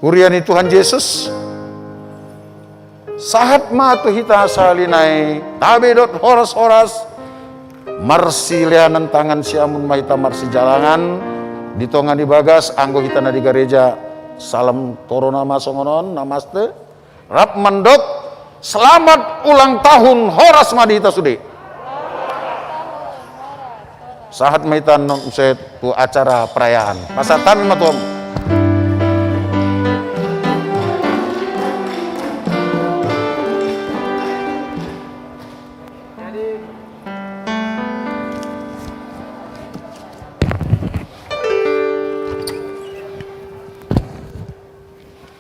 Huria ni Tuhan Jesus, sahat ma tu hita sahali nai tabe dohot horas-horas. Marsileanan tangan siamun ma hita marsijalangan di tonga ni bagas, anggo hita na di gareja, salam korona ma songon on, namaste. Rap mandok, selamat ulang tahun, horas ma di hita sude. Sahat ma hita annon muse tu acara perayaan. Pasahat ma tu hamu.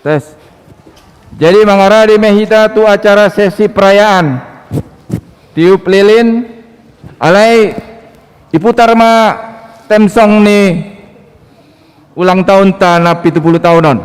Tes. Jadi mangarade ma hita tu acara sesi perayaan. Tiup lilin, alai diputar ma theme song ni ulang tahun ta na pitu pulu tahun on.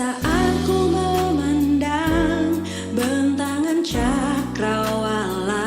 Saat ku memandang bentangan cakrawala,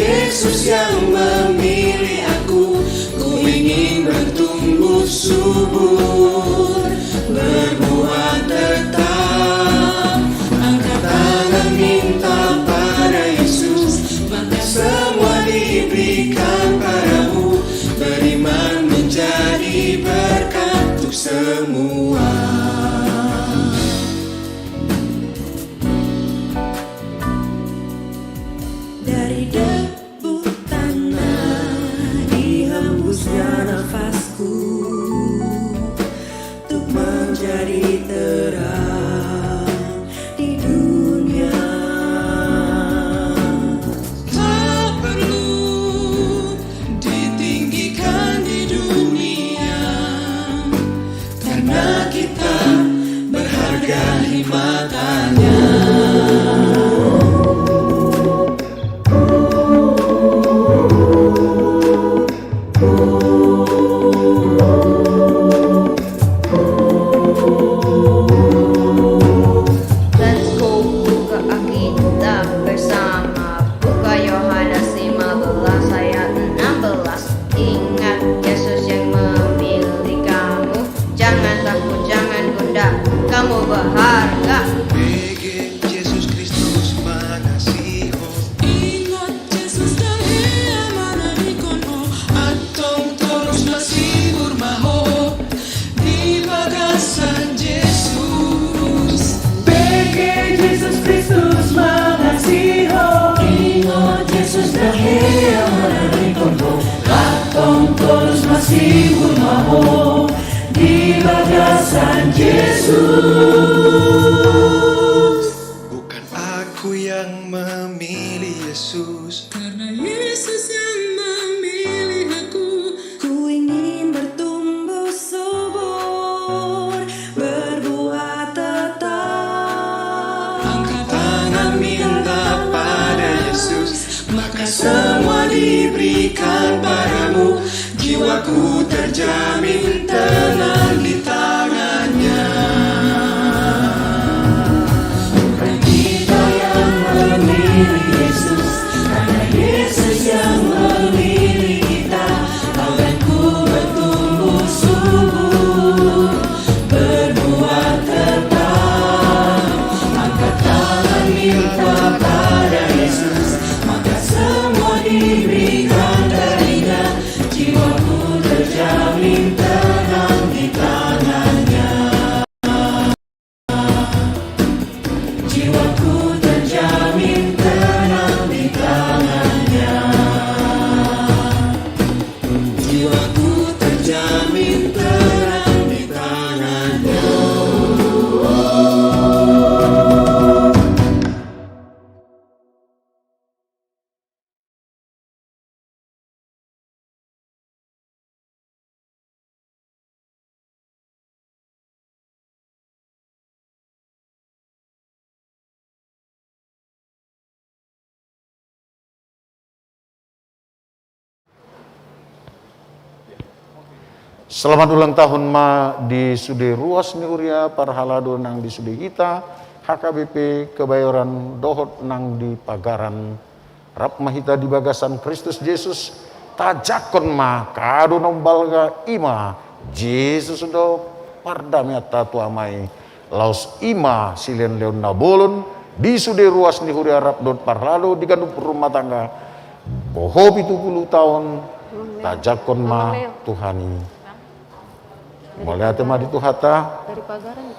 Yesus yang memilih aku, ku ingin bertumbuh subur, berbuah tetap. Angkat tangan minta pada Yesus, maka semua diberikan padamu. Beriman menjadi berkat untuk semua. Dari debu tanah dihembusnya nafasku, untuk menjadi terang di dunia. Tak perlu ditinggikan di dunia, karena kita berharga di mata-Nya. Let's go, buka Alkitab bersama. Buka Yohanes lima belas ayat enam belas. Ingat Yesus yang memilih kamu. Jangan takut, jangan gundah, kamu berharga. Bege Jesus Kristus mangasihi ho. Ingat Jesus dang hea manadingkon ho. Antong torus masibur ma ho di bagasan Jesus. Bege Jesus Kristus mangasihi ho. Ingot Jesus dang hea manadingkon ho. Antong torus masibur ma ho di bagasan Jesus. Bukan aku yang memilih Yesus. Karena Yesus yang memilih aku. Ku ingin bertumbuh subur, berbuah tetap. Angkat tangan minta pada Yesus, maka semua diberikan padamu. Jiwaku terjamin tenang di tangan-Nya. Bukan kita yang memilih Yesus, karena Yesus yang memilih kita. Kau dan ku bertumbuh subur, berbuah tetap. Angkat tangan minta pada Yesus, maka semua diberikan dari-Nya. Jiwaku terjamin tenang di tangan-Nya. Jiwaku terjamin tenang di tangan-Nya. Jiwaku terjamin tenang di tangan-Nya. Selamat ulang tahun ma di sude ruas ni huria parhalado nang di sude hita H K B P Kebayoran dohot nang di Pagaran. Rap ma hita di bagasan Kristus Jesus, tajangkon ma kado na umbalga, i ma Jesus do pardameanta tu Ama i. Laos i ma silehonlehon na bolon di sude ruas ni huria rap dohot parhalado di ganup rumah tangga. Boho pitu pulu taon, tajangkon ma Tuhan i. Mauliate ma di Tuhanta.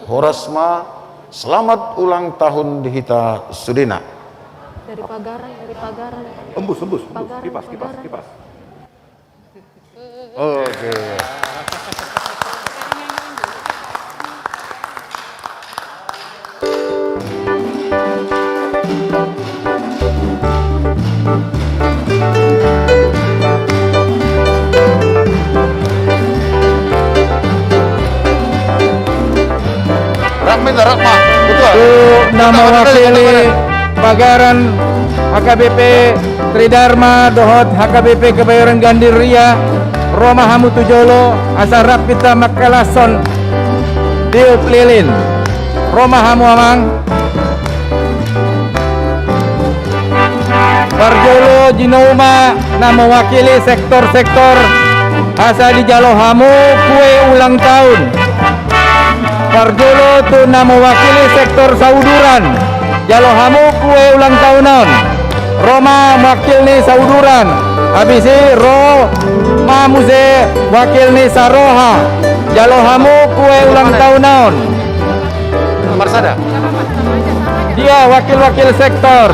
Horas ma, selamat ulang tahun di hita sudena. Dari Pagaran, dari Pagaran. Embus, embus, embus. Pagaran, kipas, kipas, Pagaran. Kipas. Oke. Rap ma, rap ma. Betul. Tu na mewakili Pagaran H K B P Tridharma dohot H K B P Kebayoran Gandiria, ro ma hamu tu jolo, asa rap hita mangkalashon tiup lilin. Ro ma hamu, Amang. Parjolo Jinou ma na mewakili sektor-sektor asa dijalo hamu kue ulang tahun. Parjolo tu na mewakili sektor Sauduran, jalo hamu kue ulang tahun on. Ro ma wakil ni Sauduran, habis i ro ma muse wakil ni Saroha, jalo hamu kue ulang tahun on. Marsada. Dia wakil-wakil sektor.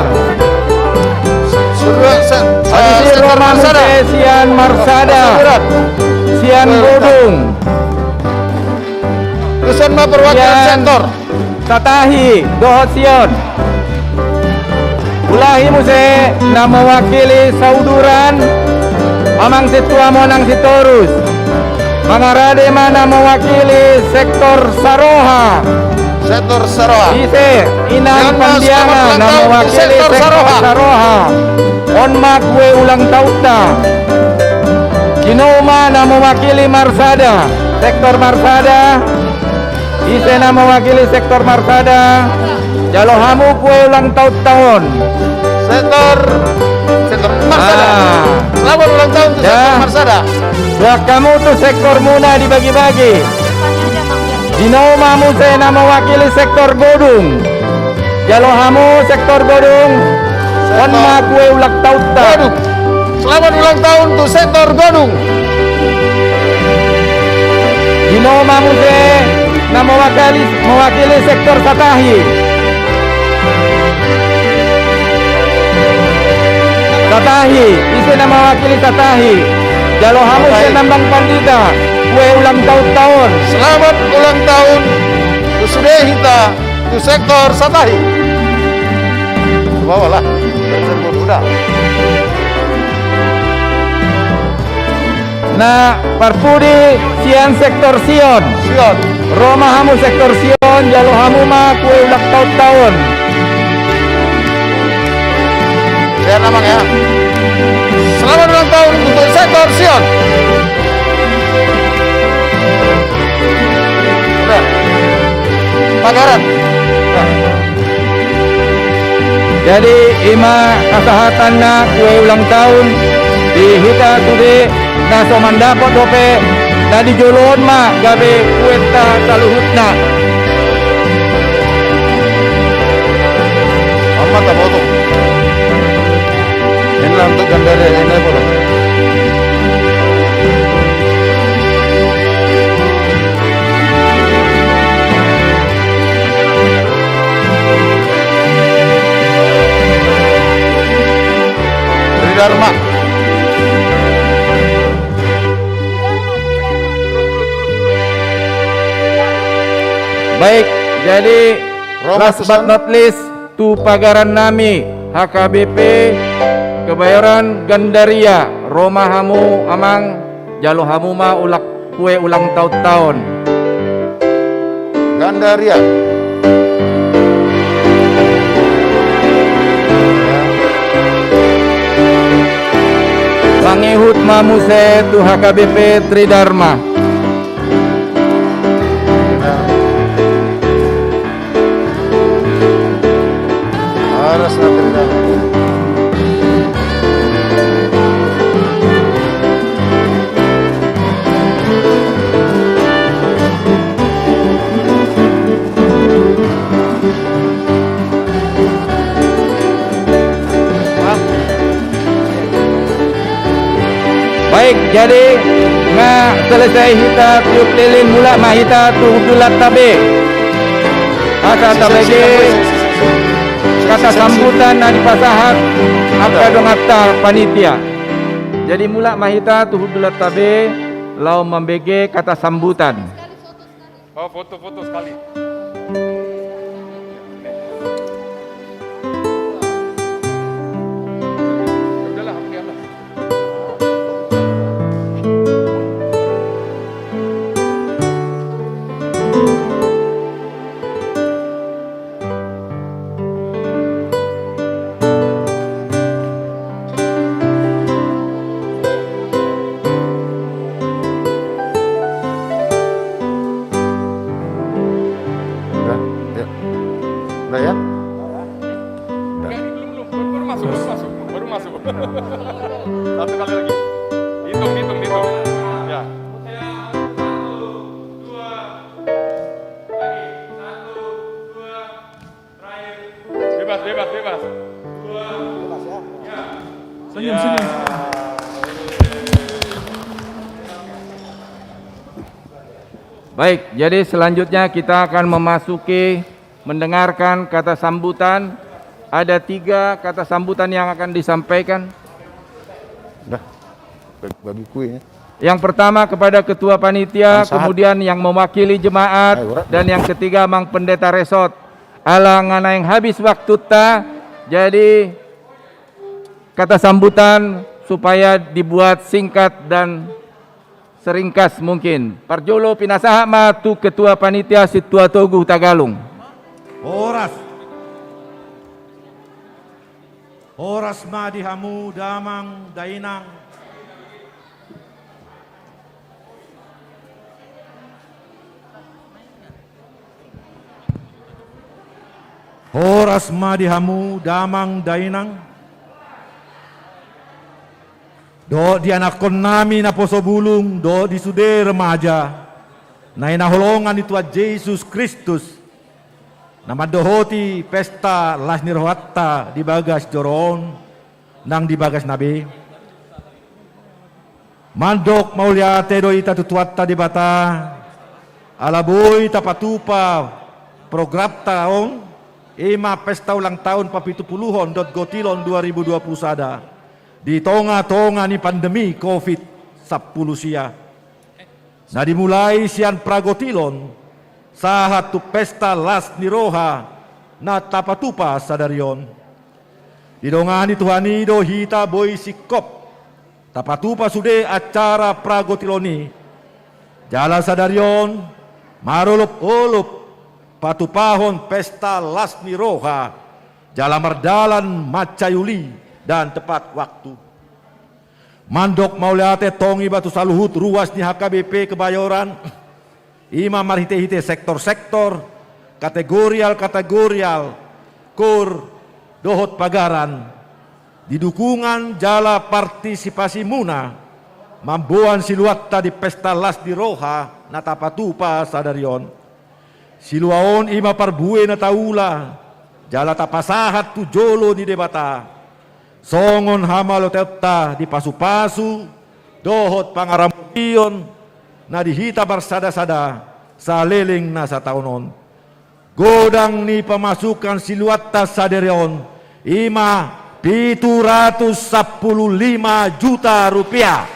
Sudah, se-, habis i eh, ro ma muse sian Marsada. Sian Godung. Tuson ma perwakilan sektor. Satahi, dohot Sion. Ulahi muse na mewakili Sauduran, Amang Sintua, Monang Sitorus. Mangarade ma na mewakili sektor Saroha. Sektor Saroha. Ise, Inang Pandiangan, na mewakili sektor Saroha. On ma kue ulang tahunta. Jinou ma na mewakili Marsada, sektor Marsada. Ise na mewakili sektor Marsada, jalo hamu kue ulang tahun taon. Sektor, sektor Marsada. Ah. Selamat ulang tahun tu sektor Marsada. Buat hamu tu sektor muna dibagi-bagi. Jinou ma muse na mewakili sektor Godung. Jalo hamu sektor Godung. On ma kue ulang tahunta. Godung. Selamat ulang tahun tu sektor Godung. Jinou ma muse na mewakili, mewakili sektor Satahi. Satahi, ise na mewakili Satahi. Jalo hamu Satahi. Ise nambang pandita, kue ulang tahun taon. Selamat ulang tahun tu sude hita. Tu sektor Satahi. Bawalah. Sektor Godung, udah. Na parpudi sian sektor Sion. Sion. Ro ma hamu sektor Sion, jalo hamu ma kue ulang tahun taon. Sehat, Amang, ya. Selamat ulang tahun untuk sektor Sion. Udah. Pagaran. Udah. Jadi, i ma kasahatanna kue ulang tahun di hita sude na so mandapot dope, na di jolo on ma gabe kuenta saluhutna. Amat apa tu? Inilah untuk Gandaria, ini apa tu? Tri Dharma. Baik, jadi last but not least, tu pagaran nami, H K B P Kebayoran Gandaria, ro ma hamu, Amang, jalo hamu ma ulang, kue ulang tahun taon. Gandaria. Mangihut ma muse tu H K B P Tri Dharma. Baik, jadi nga selesai hita tiup lilin, mulak ma hita tu hundulanta be. Asa tabege kata sambutan na dipasahat angka donganta panitia. Jadi mulak ma hita tu hundulanta be laho mambege kata sambutan. Oh, foto-foto sekali. Udahlah, aku diam lah. Satu kali lagi. Hitung, hitung, hitung. Ya. Bebas, bebas, bebas. Senyum, senyum. Baik, jadi selanjutnya kita akan memasuki mendengarkan kata sambutan. Ada tiga kata sambutan yang akan disampaikan. Dah, bagi, bagi kue ya. Yang pertama kepada ketua panitia, kemudian yang mewakili jemaat, dan yang ketiga Mang Pendeta Resort. Ala nga naeng habis waktunta, jadi kata sambutan supaya dibuat singkat dan seringkas mungkin. Parjolo pinasahat ma tu ketua panitia Sintua Togu Tagalung. Horas. Horas ma di hamu damang dainang. Horas ma di hamu damang dainang. Dohot di anakkonnami naposo bulung, dohot di sude remaja na hinaholongan ni Tuhan Jesus Kristus, na mandohoti pesta las ni rohanta di bagas joro on nang di bagasna be. Mandok mauliate do hita tu Tuhanta Debata, ala boi tapatupa programta on, i ma pesta ulang tahun papitupuluhon dohot gotilon dua ribu dua puluh sada, di tonga-tonga ni pandemi covid sampulu sia, na dimulai sian pragotilon sahat tu pesta las ni roha na tapatupa sadari on. Didongani Tuhan i do hita boi singkop tapatupa sude acara pragotilon i. Jala sadari on marolop-olop patupahon pesta las ni roha, jala mardalan mansai uli dan tepat waktu. Mandok mauliate tong iba tu saluhut ruas ni H K B P Kebayoran, i ma marhite-hite sektor-sektor, kategorial-kategorial, kor dohot pagaran, di dukungan jala partisipasimuna mamboan siluanta di pesta las ni roha na tapatupa sadari on. Silua on i ma parbue na taula jala tapasahat tu jolo ni Debata songon hamauliateonta di pasu-pasu dohot pangaramotion na di hita marsada-sada saleleng na sataon on. Godang ni pamasukan siluanta sadari on i ma pitu ratus sampulu lima juta rupiah.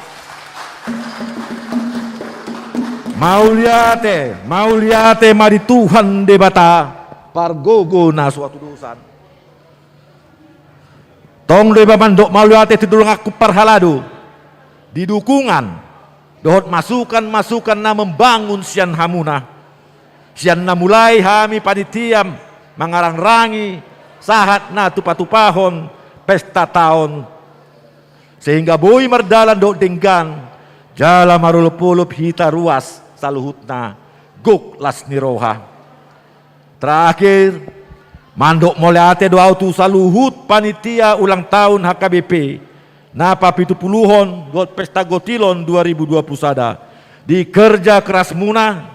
Mauliate, mauliate ma di Tuhan Debata, pargogo na so hatudosan. Tong do iba mandok mauliate tu donganku parhalado, di dukungan dohot masukan-masukan na membangun sian hamuna, sian na mulai hami panitia mangarangrangi sahat na tupa-tupahon pesta taon, sehingga boi mardalan dohot denggan jala marolop-olop hita ruas saluhutna gok las ni roha. Terakhir, mandok mauliate do ahu tu saluhut panitia ulang tahun H K B P na papitupuluhon dohot pesta gotilon dua ribu dua puluh sada, di kerja kerasmuna,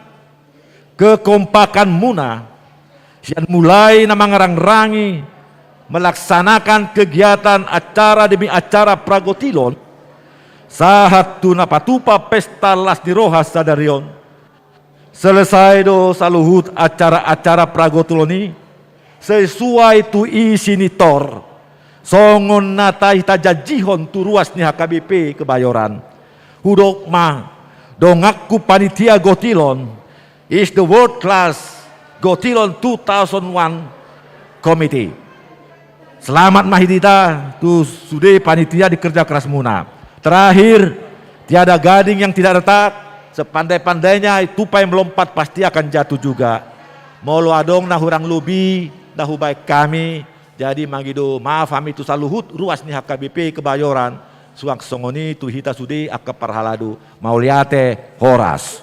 kekompakanmuna, sian mulai na mangarangrangi melaksanakan kegiatan acara demi acara pragotilon, sahat tu na patupa pesta las ni roha sadari on. Selesai do saluhut acara-acara pragotilon i sesuai tu isi ni tor, songon na tahi tajanjihon tu ruas ni H K B P Kebayoran. Hudok ma, donganku panitia gotilon is the world class gotilon two thousand one committee. Selamat ma hita tu sude panitia di kerja kerasmuna. Terakhir, tiada gading yang tidak retak, sepandai-pandainya tupai melompat pasti akan jatuh juga. Molo adong na hurang lobi na hubaen hami, jadi mangido maaf hami tu saluhut ruas ni H K B P Kebayoran, suang songon i tu hita sude angka parhalado. Mauliate, horas.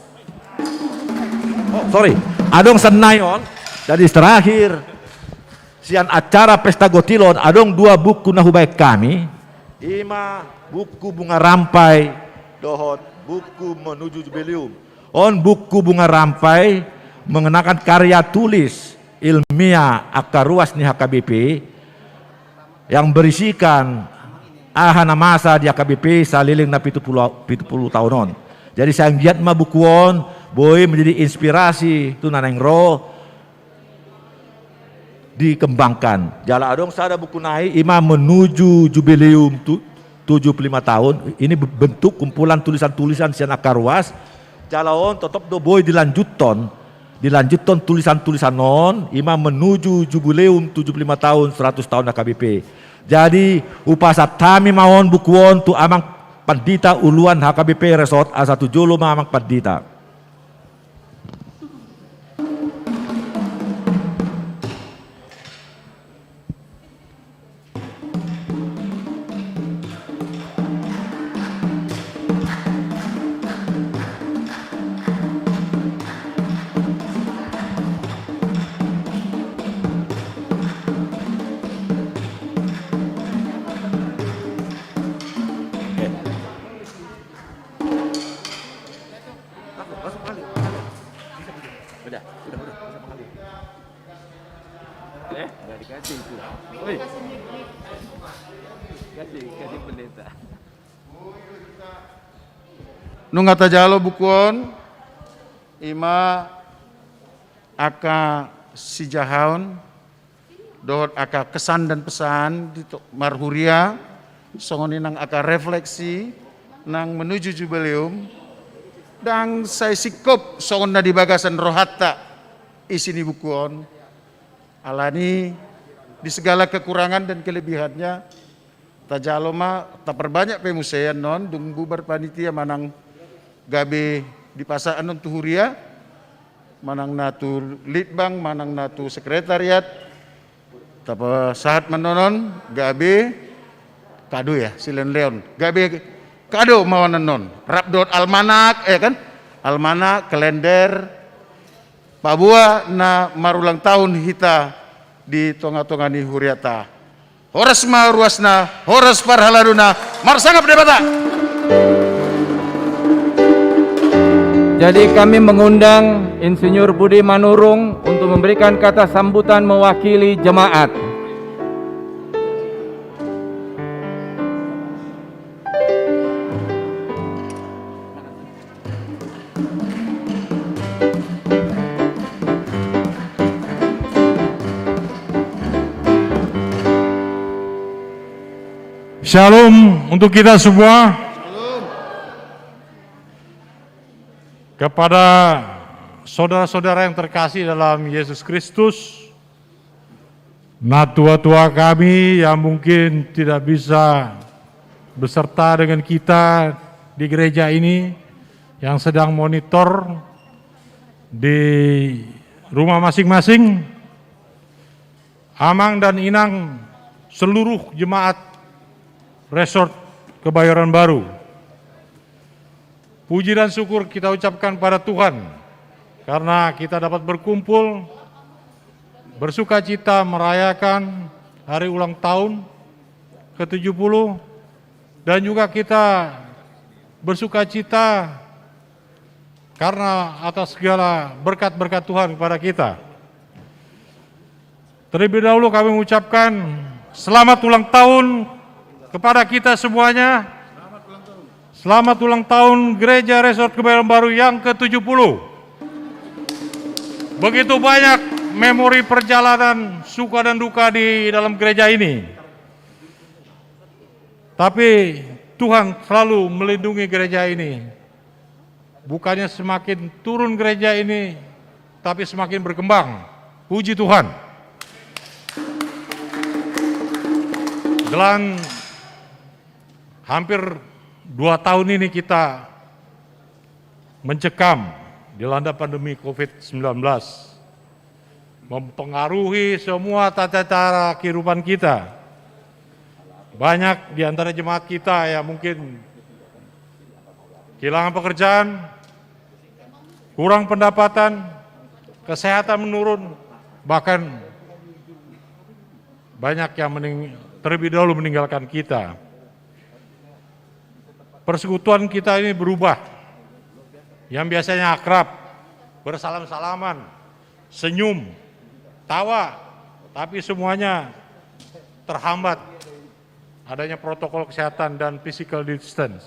Oh, sorry. Adong sannari on, jadi terakhir, sian acara pesta gotilon, adong dua buku na hubaen hami. Ima buku Bunga Rampai dohot buku Menuju Jubileum. On buku Bunga Rampai mengenakan karya tulis ilmiah angka ruas ni H K B P yang berisikan aha na masa di H K B P saleleng na pitu pulu, pitu pulu taon on. Jadi sai anggiat ma buku on boi menjadi inspirasi tu na naeng ro dikembangkan. Jala adong sada buku nai, ima Menuju Jubileum tu, tujuh puluh lima tahun. Ini be-, bentuk kumpulan tulisan-tulisan sian angka ruas. Jala on totop do boi dilanjuthon, dilanjuthon tulisan-tulisan on, ima Menuju Jubileum tujuh puluh lima tahun, seratus tahun H K B P. Jadi hupasahat hami ma on buku on tu Amang Pandita Uluan H K B P Resort, asa tu jolo ma Amang Pandita. Langsung, langsung mengalir. Udah, udah, udah, langsung mengalir. Eh, nggak dikasih itu. Woi. Kasih, kasih pendeta. Nunga tajalo buku on, ima angka sijahaon, dohot angka kesan dan pesan di to-, marhuria, songon i nang angka refleksi nang menuju jubileum, ndang sai singkop songon na di bagasan rohanta isi ni buku on. Alani di segala kekurangan dan kelebihannya, tajalo ma, taperbanyak pe muse annon, dung bubar panitia manang gabe dipasahat annon tu huria, manang na tu litbang, manang na tu sekretariat, tapasahat ma annon gabe kado ya, sileon-leon. Gabe kado ma on annon. Rap dohot almanak, ya kan? Almanak, kalender, paboa na marulang tahun hita di tonga-tonga ni huriata. Horas ma ruasna, horas parhaladona, marsangap Debata. Jadi kami mengundang Insinyur Budi Manurung untuk memberikan kata sambutan mewakili jemaat. Shalom untuk kita semua. Kepada saudara-saudara yang terkasih dalam Yesus Kristus, natua-tua kami yang mungkin tidak bisa beserta dengan kita di gereja ini, yang sedang monitor di rumah masing-masing, Amang dan Inang seluruh jemaat Resort Kebayoran Baru. Puji dan syukur kita ucapkan pada Tuhan karena kita dapat berkumpul, bersukacita merayakan hari ulang tahun ketujuh puluh, dan juga kita bersukacita karena atas segala berkat-berkat Tuhan kepada kita. Terlebih dahulu kami mengucapkan selamat ulang tahun kepada kita semuanya. Selamat ulang tahun Gereja Resort Kebayoran Baru yang ketujuh puluh. Begitu banyak memori perjalanan suka dan duka di dalam gereja ini. Tapi Tuhan selalu melindungi gereja ini. Bukannya semakin turun gereja ini, tapi semakin berkembang. Puji Tuhan. Dalam hampir dua tahun ini kita mencekam dilanda pandemi covid sembilan belas. Mempengaruhi semua tata cara kehidupan kita. Banyak di antara jemaat kita yang mungkin kehilangan pekerjaan, kurang pendapatan, kesehatan menurun, bahkan banyak yang mening-, terlebih dahulu meninggalkan kita. Persekutuan kita ini berubah. Yang biasanya akrab, bersalam-salaman, senyum, tawa, tapi semuanya terhambat adanya protokol kesehatan dan physical distance.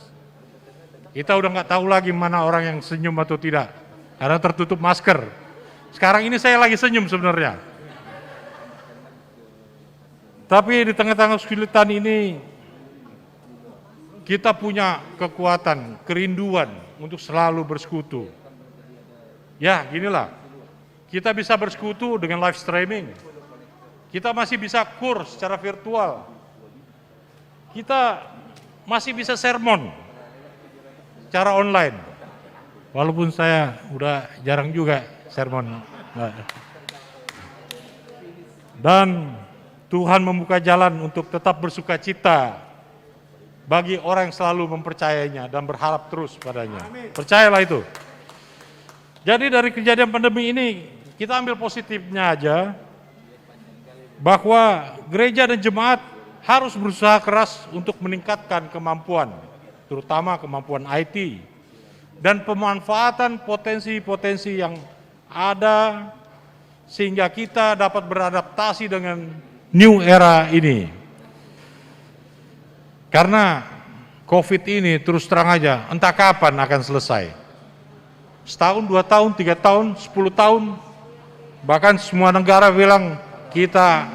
Kita udah nggak tahu lagi mana orang yang senyum atau tidak, karena tertutup masker. Sekarang ini saya lagi senyum sebenarnya. Tapi di tengah-tengah kesulitan ini, kita punya kekuatan, kerinduan untuk selalu bersekutu. Ya, ginilah. Kita bisa bersekutu dengan live streaming. Kita masih bisa kur secara virtual. Kita masih bisa sermon secara online. Walaupun saya udah jarang juga sermon. Dan Tuhan membuka jalan untuk tetap bersukacita bagi orang yang selalu mempercayainya dan berharap terus padanya. Amin. Percayalah itu. Jadi, dari kejadian pandemi ini, kita ambil positifnya aja, bahwa gereja dan jemaat harus berusaha keras untuk meningkatkan kemampuan, terutama kemampuan I T, dan pemanfaatan potensi-potensi yang ada, sehingga kita dapat beradaptasi dengan new era ini. Karena covid ini, terus terang aja, entah kapan akan selesai. Setahun, dua tahun, tiga tahun, sepuluh tahun, bahkan semua negara bilang kita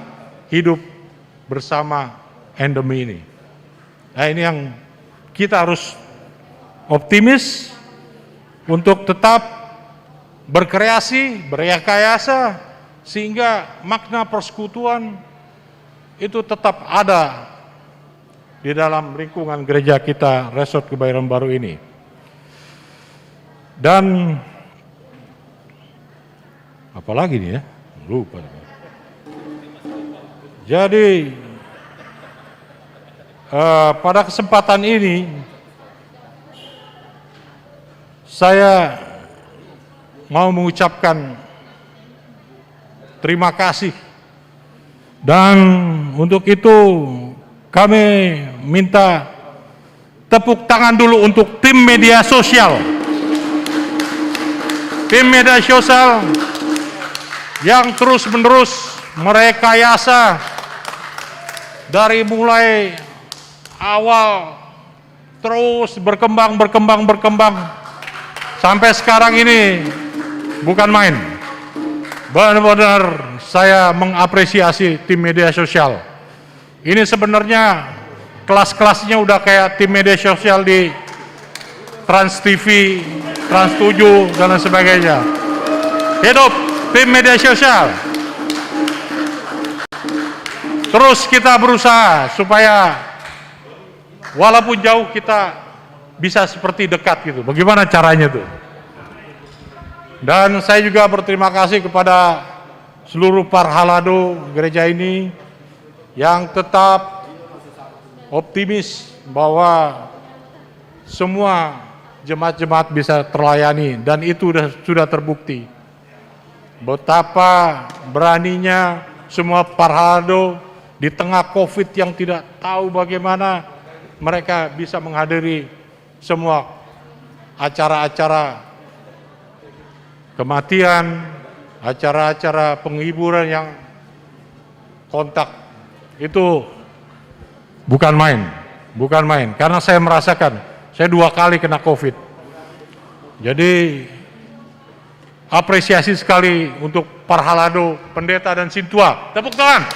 hidup bersama endemi ini. Nah, ini yang kita harus optimis untuk tetap berkreasi, berrekayasa, sehingga makna persekutuan itu tetap ada di dalam lingkungan gereja kita, Resort Kebayoran Baru ini. Dan apalagi nih ya, lupa. Jadi, eh, pada kesempatan ini, saya mau mengucapkan terima kasih. Dan untuk itu, kami minta tepuk tangan dulu untuk tim media sosial. Tim media sosial yang terus-menerus merekayasa dari mulai awal, terus berkembang, berkembang, berkembang. Sampai sekarang ini bukan main. Benar-benar saya mengapresiasi tim media sosial. Ini sebenarnya kelas-kelasnya udah kayak tim media sosial di Trans T V, Trans tujuh, dan lain sebagainya. Hidup tim media sosial. Terus kita berusaha supaya walaupun jauh kita bisa seperti dekat gitu. Bagaimana caranya tuh? Dan saya juga berterima kasih kepada seluruh parhalado gereja ini yang tetap optimis bahwa semua jemaat-jemaat bisa terlayani, dan itu sudah, sudah terbukti. Betapa beraninya semua parhalado di tengah covid yang tidak tahu bagaimana mereka bisa menghadiri semua acara-acara kematian, acara-acara penghiburan yang kontak. Itu bukan main, bukan main. Karena saya merasakan, saya dua kali kena covid. Jadi, apresiasi sekali untuk parhalado, pendeta, dan sintua. Tepuk tangan.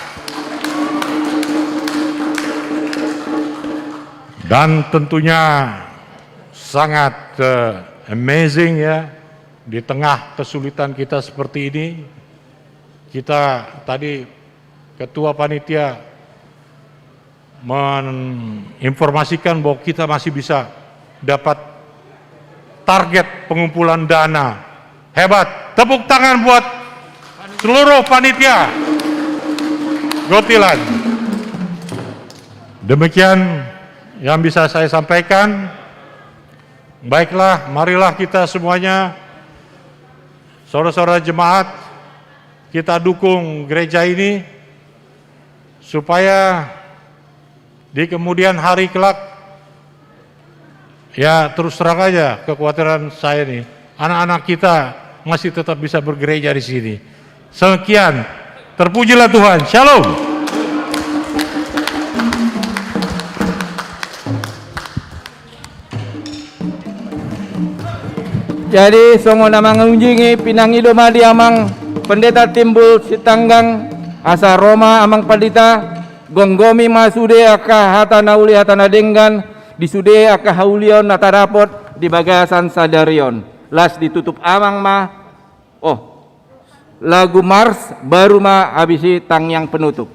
Dan tentunya sangat, eh, amazing ya, di tengah kesulitan kita seperti ini, kita tadi, ketua panitia meninformasikan bahwa kita masih bisa dapat target pengumpulan dana. Hebat. Tepuk tangan buat seluruh panitia Gotilan. Demikian yang bisa saya sampaikan. Baiklah, marilah kita semuanya, saudara-saudara jemaat, kita dukung gereja ini supaya di kemudian hari kelak Ya, terus terang aja, kekhawatiran saya nih, anak-anak kita masih tetap bisa bergereja di sini. Sekian, terpujilah Tuhan. Shalom. Jadi, songon na mangunjungi, pinangido ma di Amang Pendeta Timbul Sitanggang, asa ro ma Amang Pandita, gomgomi ma sude angka hata na uli, hata na denggan, di sude angka haulion na tadapot di bagasan sadari on. Las ditutup Amang ma, oh, lagu mars, baru ma habis i tangiang penutup.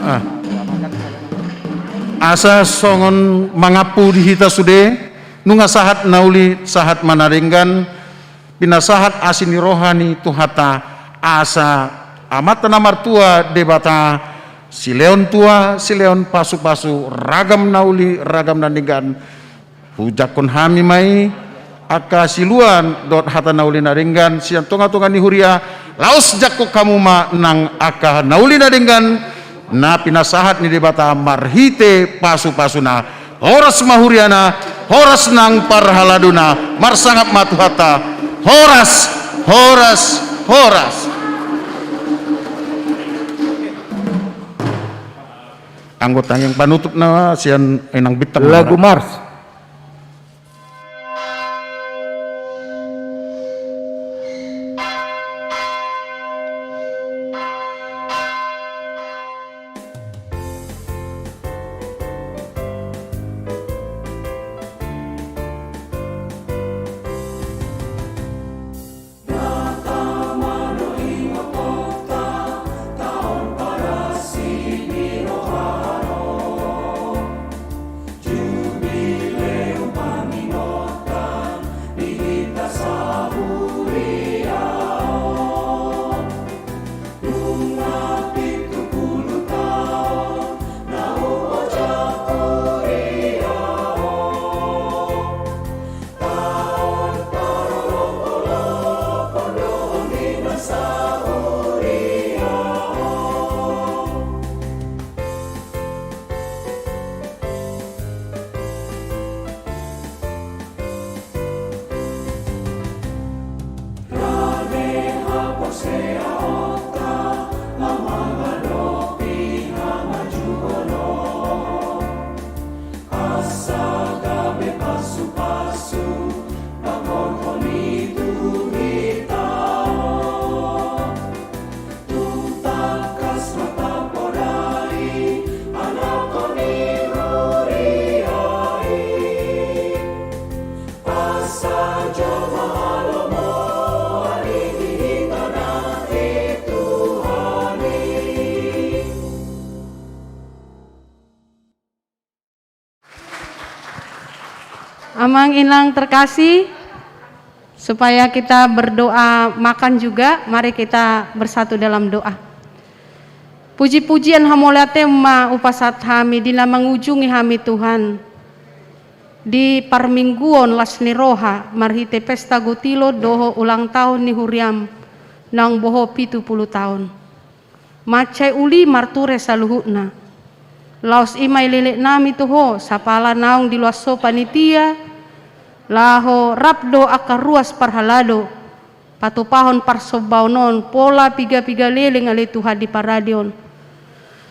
Ah. Asa songon mangampu di hita sude, nunga sahat na uli, sahat ma na denggan, pinasahat asi ni roha ni Tuhanta, asa Amanta na martua Debata, silehon tua, silehon pasupasu, ragam na uli, ragam na denggan, hujangkon hami ma i, angka siluan dohot hata na uli na denggan sian tongatonga ni huria, laos jangkon hamu ma nang angka na uli na denggan, na pinasahat ni Debata marhite pasupasuna. Horas ma huriana, horas nang parhaladona, marsangap ma Tuhanta, horas, horas, horas. Anggo tangiang panutup na sian Inang Bintang. Lagu mars. Amang inang terkasih, supaya kita berdoa makan juga, mari kita bersatu dalam doa. Puji-pujian hamuliateon ma hupasahat hami di na mangujungi hami Tuhan, di parmingguon las ni roha marhite pesta gotilo dohot ulang tahun ni huriam naung boho pitu pulu taon. Mansai uli marture saluhutna. Laos i ma elek-elek nami tu Ho, sapala naung diloas Ho panitia, laho rap do angka ruas parhalado patupahon parsombaon on, pola piga-piga leleng ale Tuhan di parade on.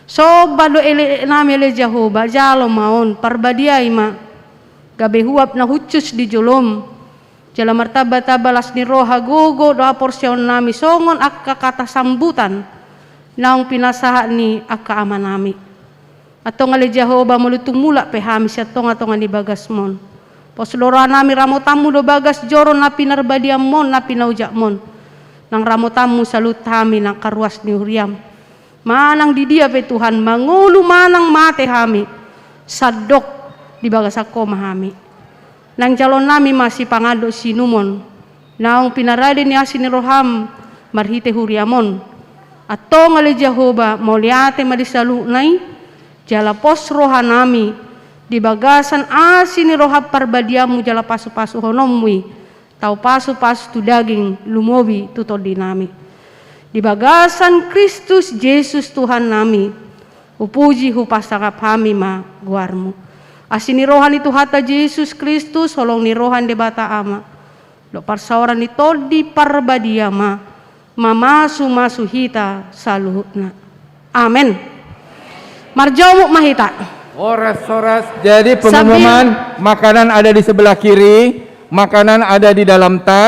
Somba do elek-elek nami ale Jahowa, jalo ma on, parbadiai ma, gabe huap na hushus di jolom, jala martamba-tamba las ni roha, gogo dohot haporseaon nami songon angka hata sambutan naung pinasahat ni angka ama nami. Antong ale Jahowa, molo tung mulak pe hami sian tonga-tonga ni bagasmon, pos do roha nami ramotanmu do bagas joro na pinarbadianmon, na pinaujamon. Nang ramotanmu saluhut hami nang angka ruas ni huriam. Manang di dia pe Tuhan, mangolu manang mate hami, sandok di bagasan Ho ma hami. Nang jaloon nami ma sipangan dohot siinumon naung pinarade ni asi ni roham marhite huriam on. Antong ale Jahowa, mauliate ma di saluhutna i, jala pos roha nami di bagasan asi ni roha parbadianmu jala pasu-pasuhononmu i, tau pasu-pasu tu daging, lumobi tu tondi nami. Di bagasan Kristus Jesus Tuhan nami, hupuji hupasangap hami ma goarmu. Asi ni roha ni Tuhanta Jesus Kristus, holong ni roha ni Debata Ama, dohot parsaoran ni Tondi Parbadia ma, mamasu-masu hita saluhutna. Amen. Marjomuk ma hita. Horas, horas. Jadi pengumuman, makanan ada di sebelah kiri, makanan ada di dalam tas.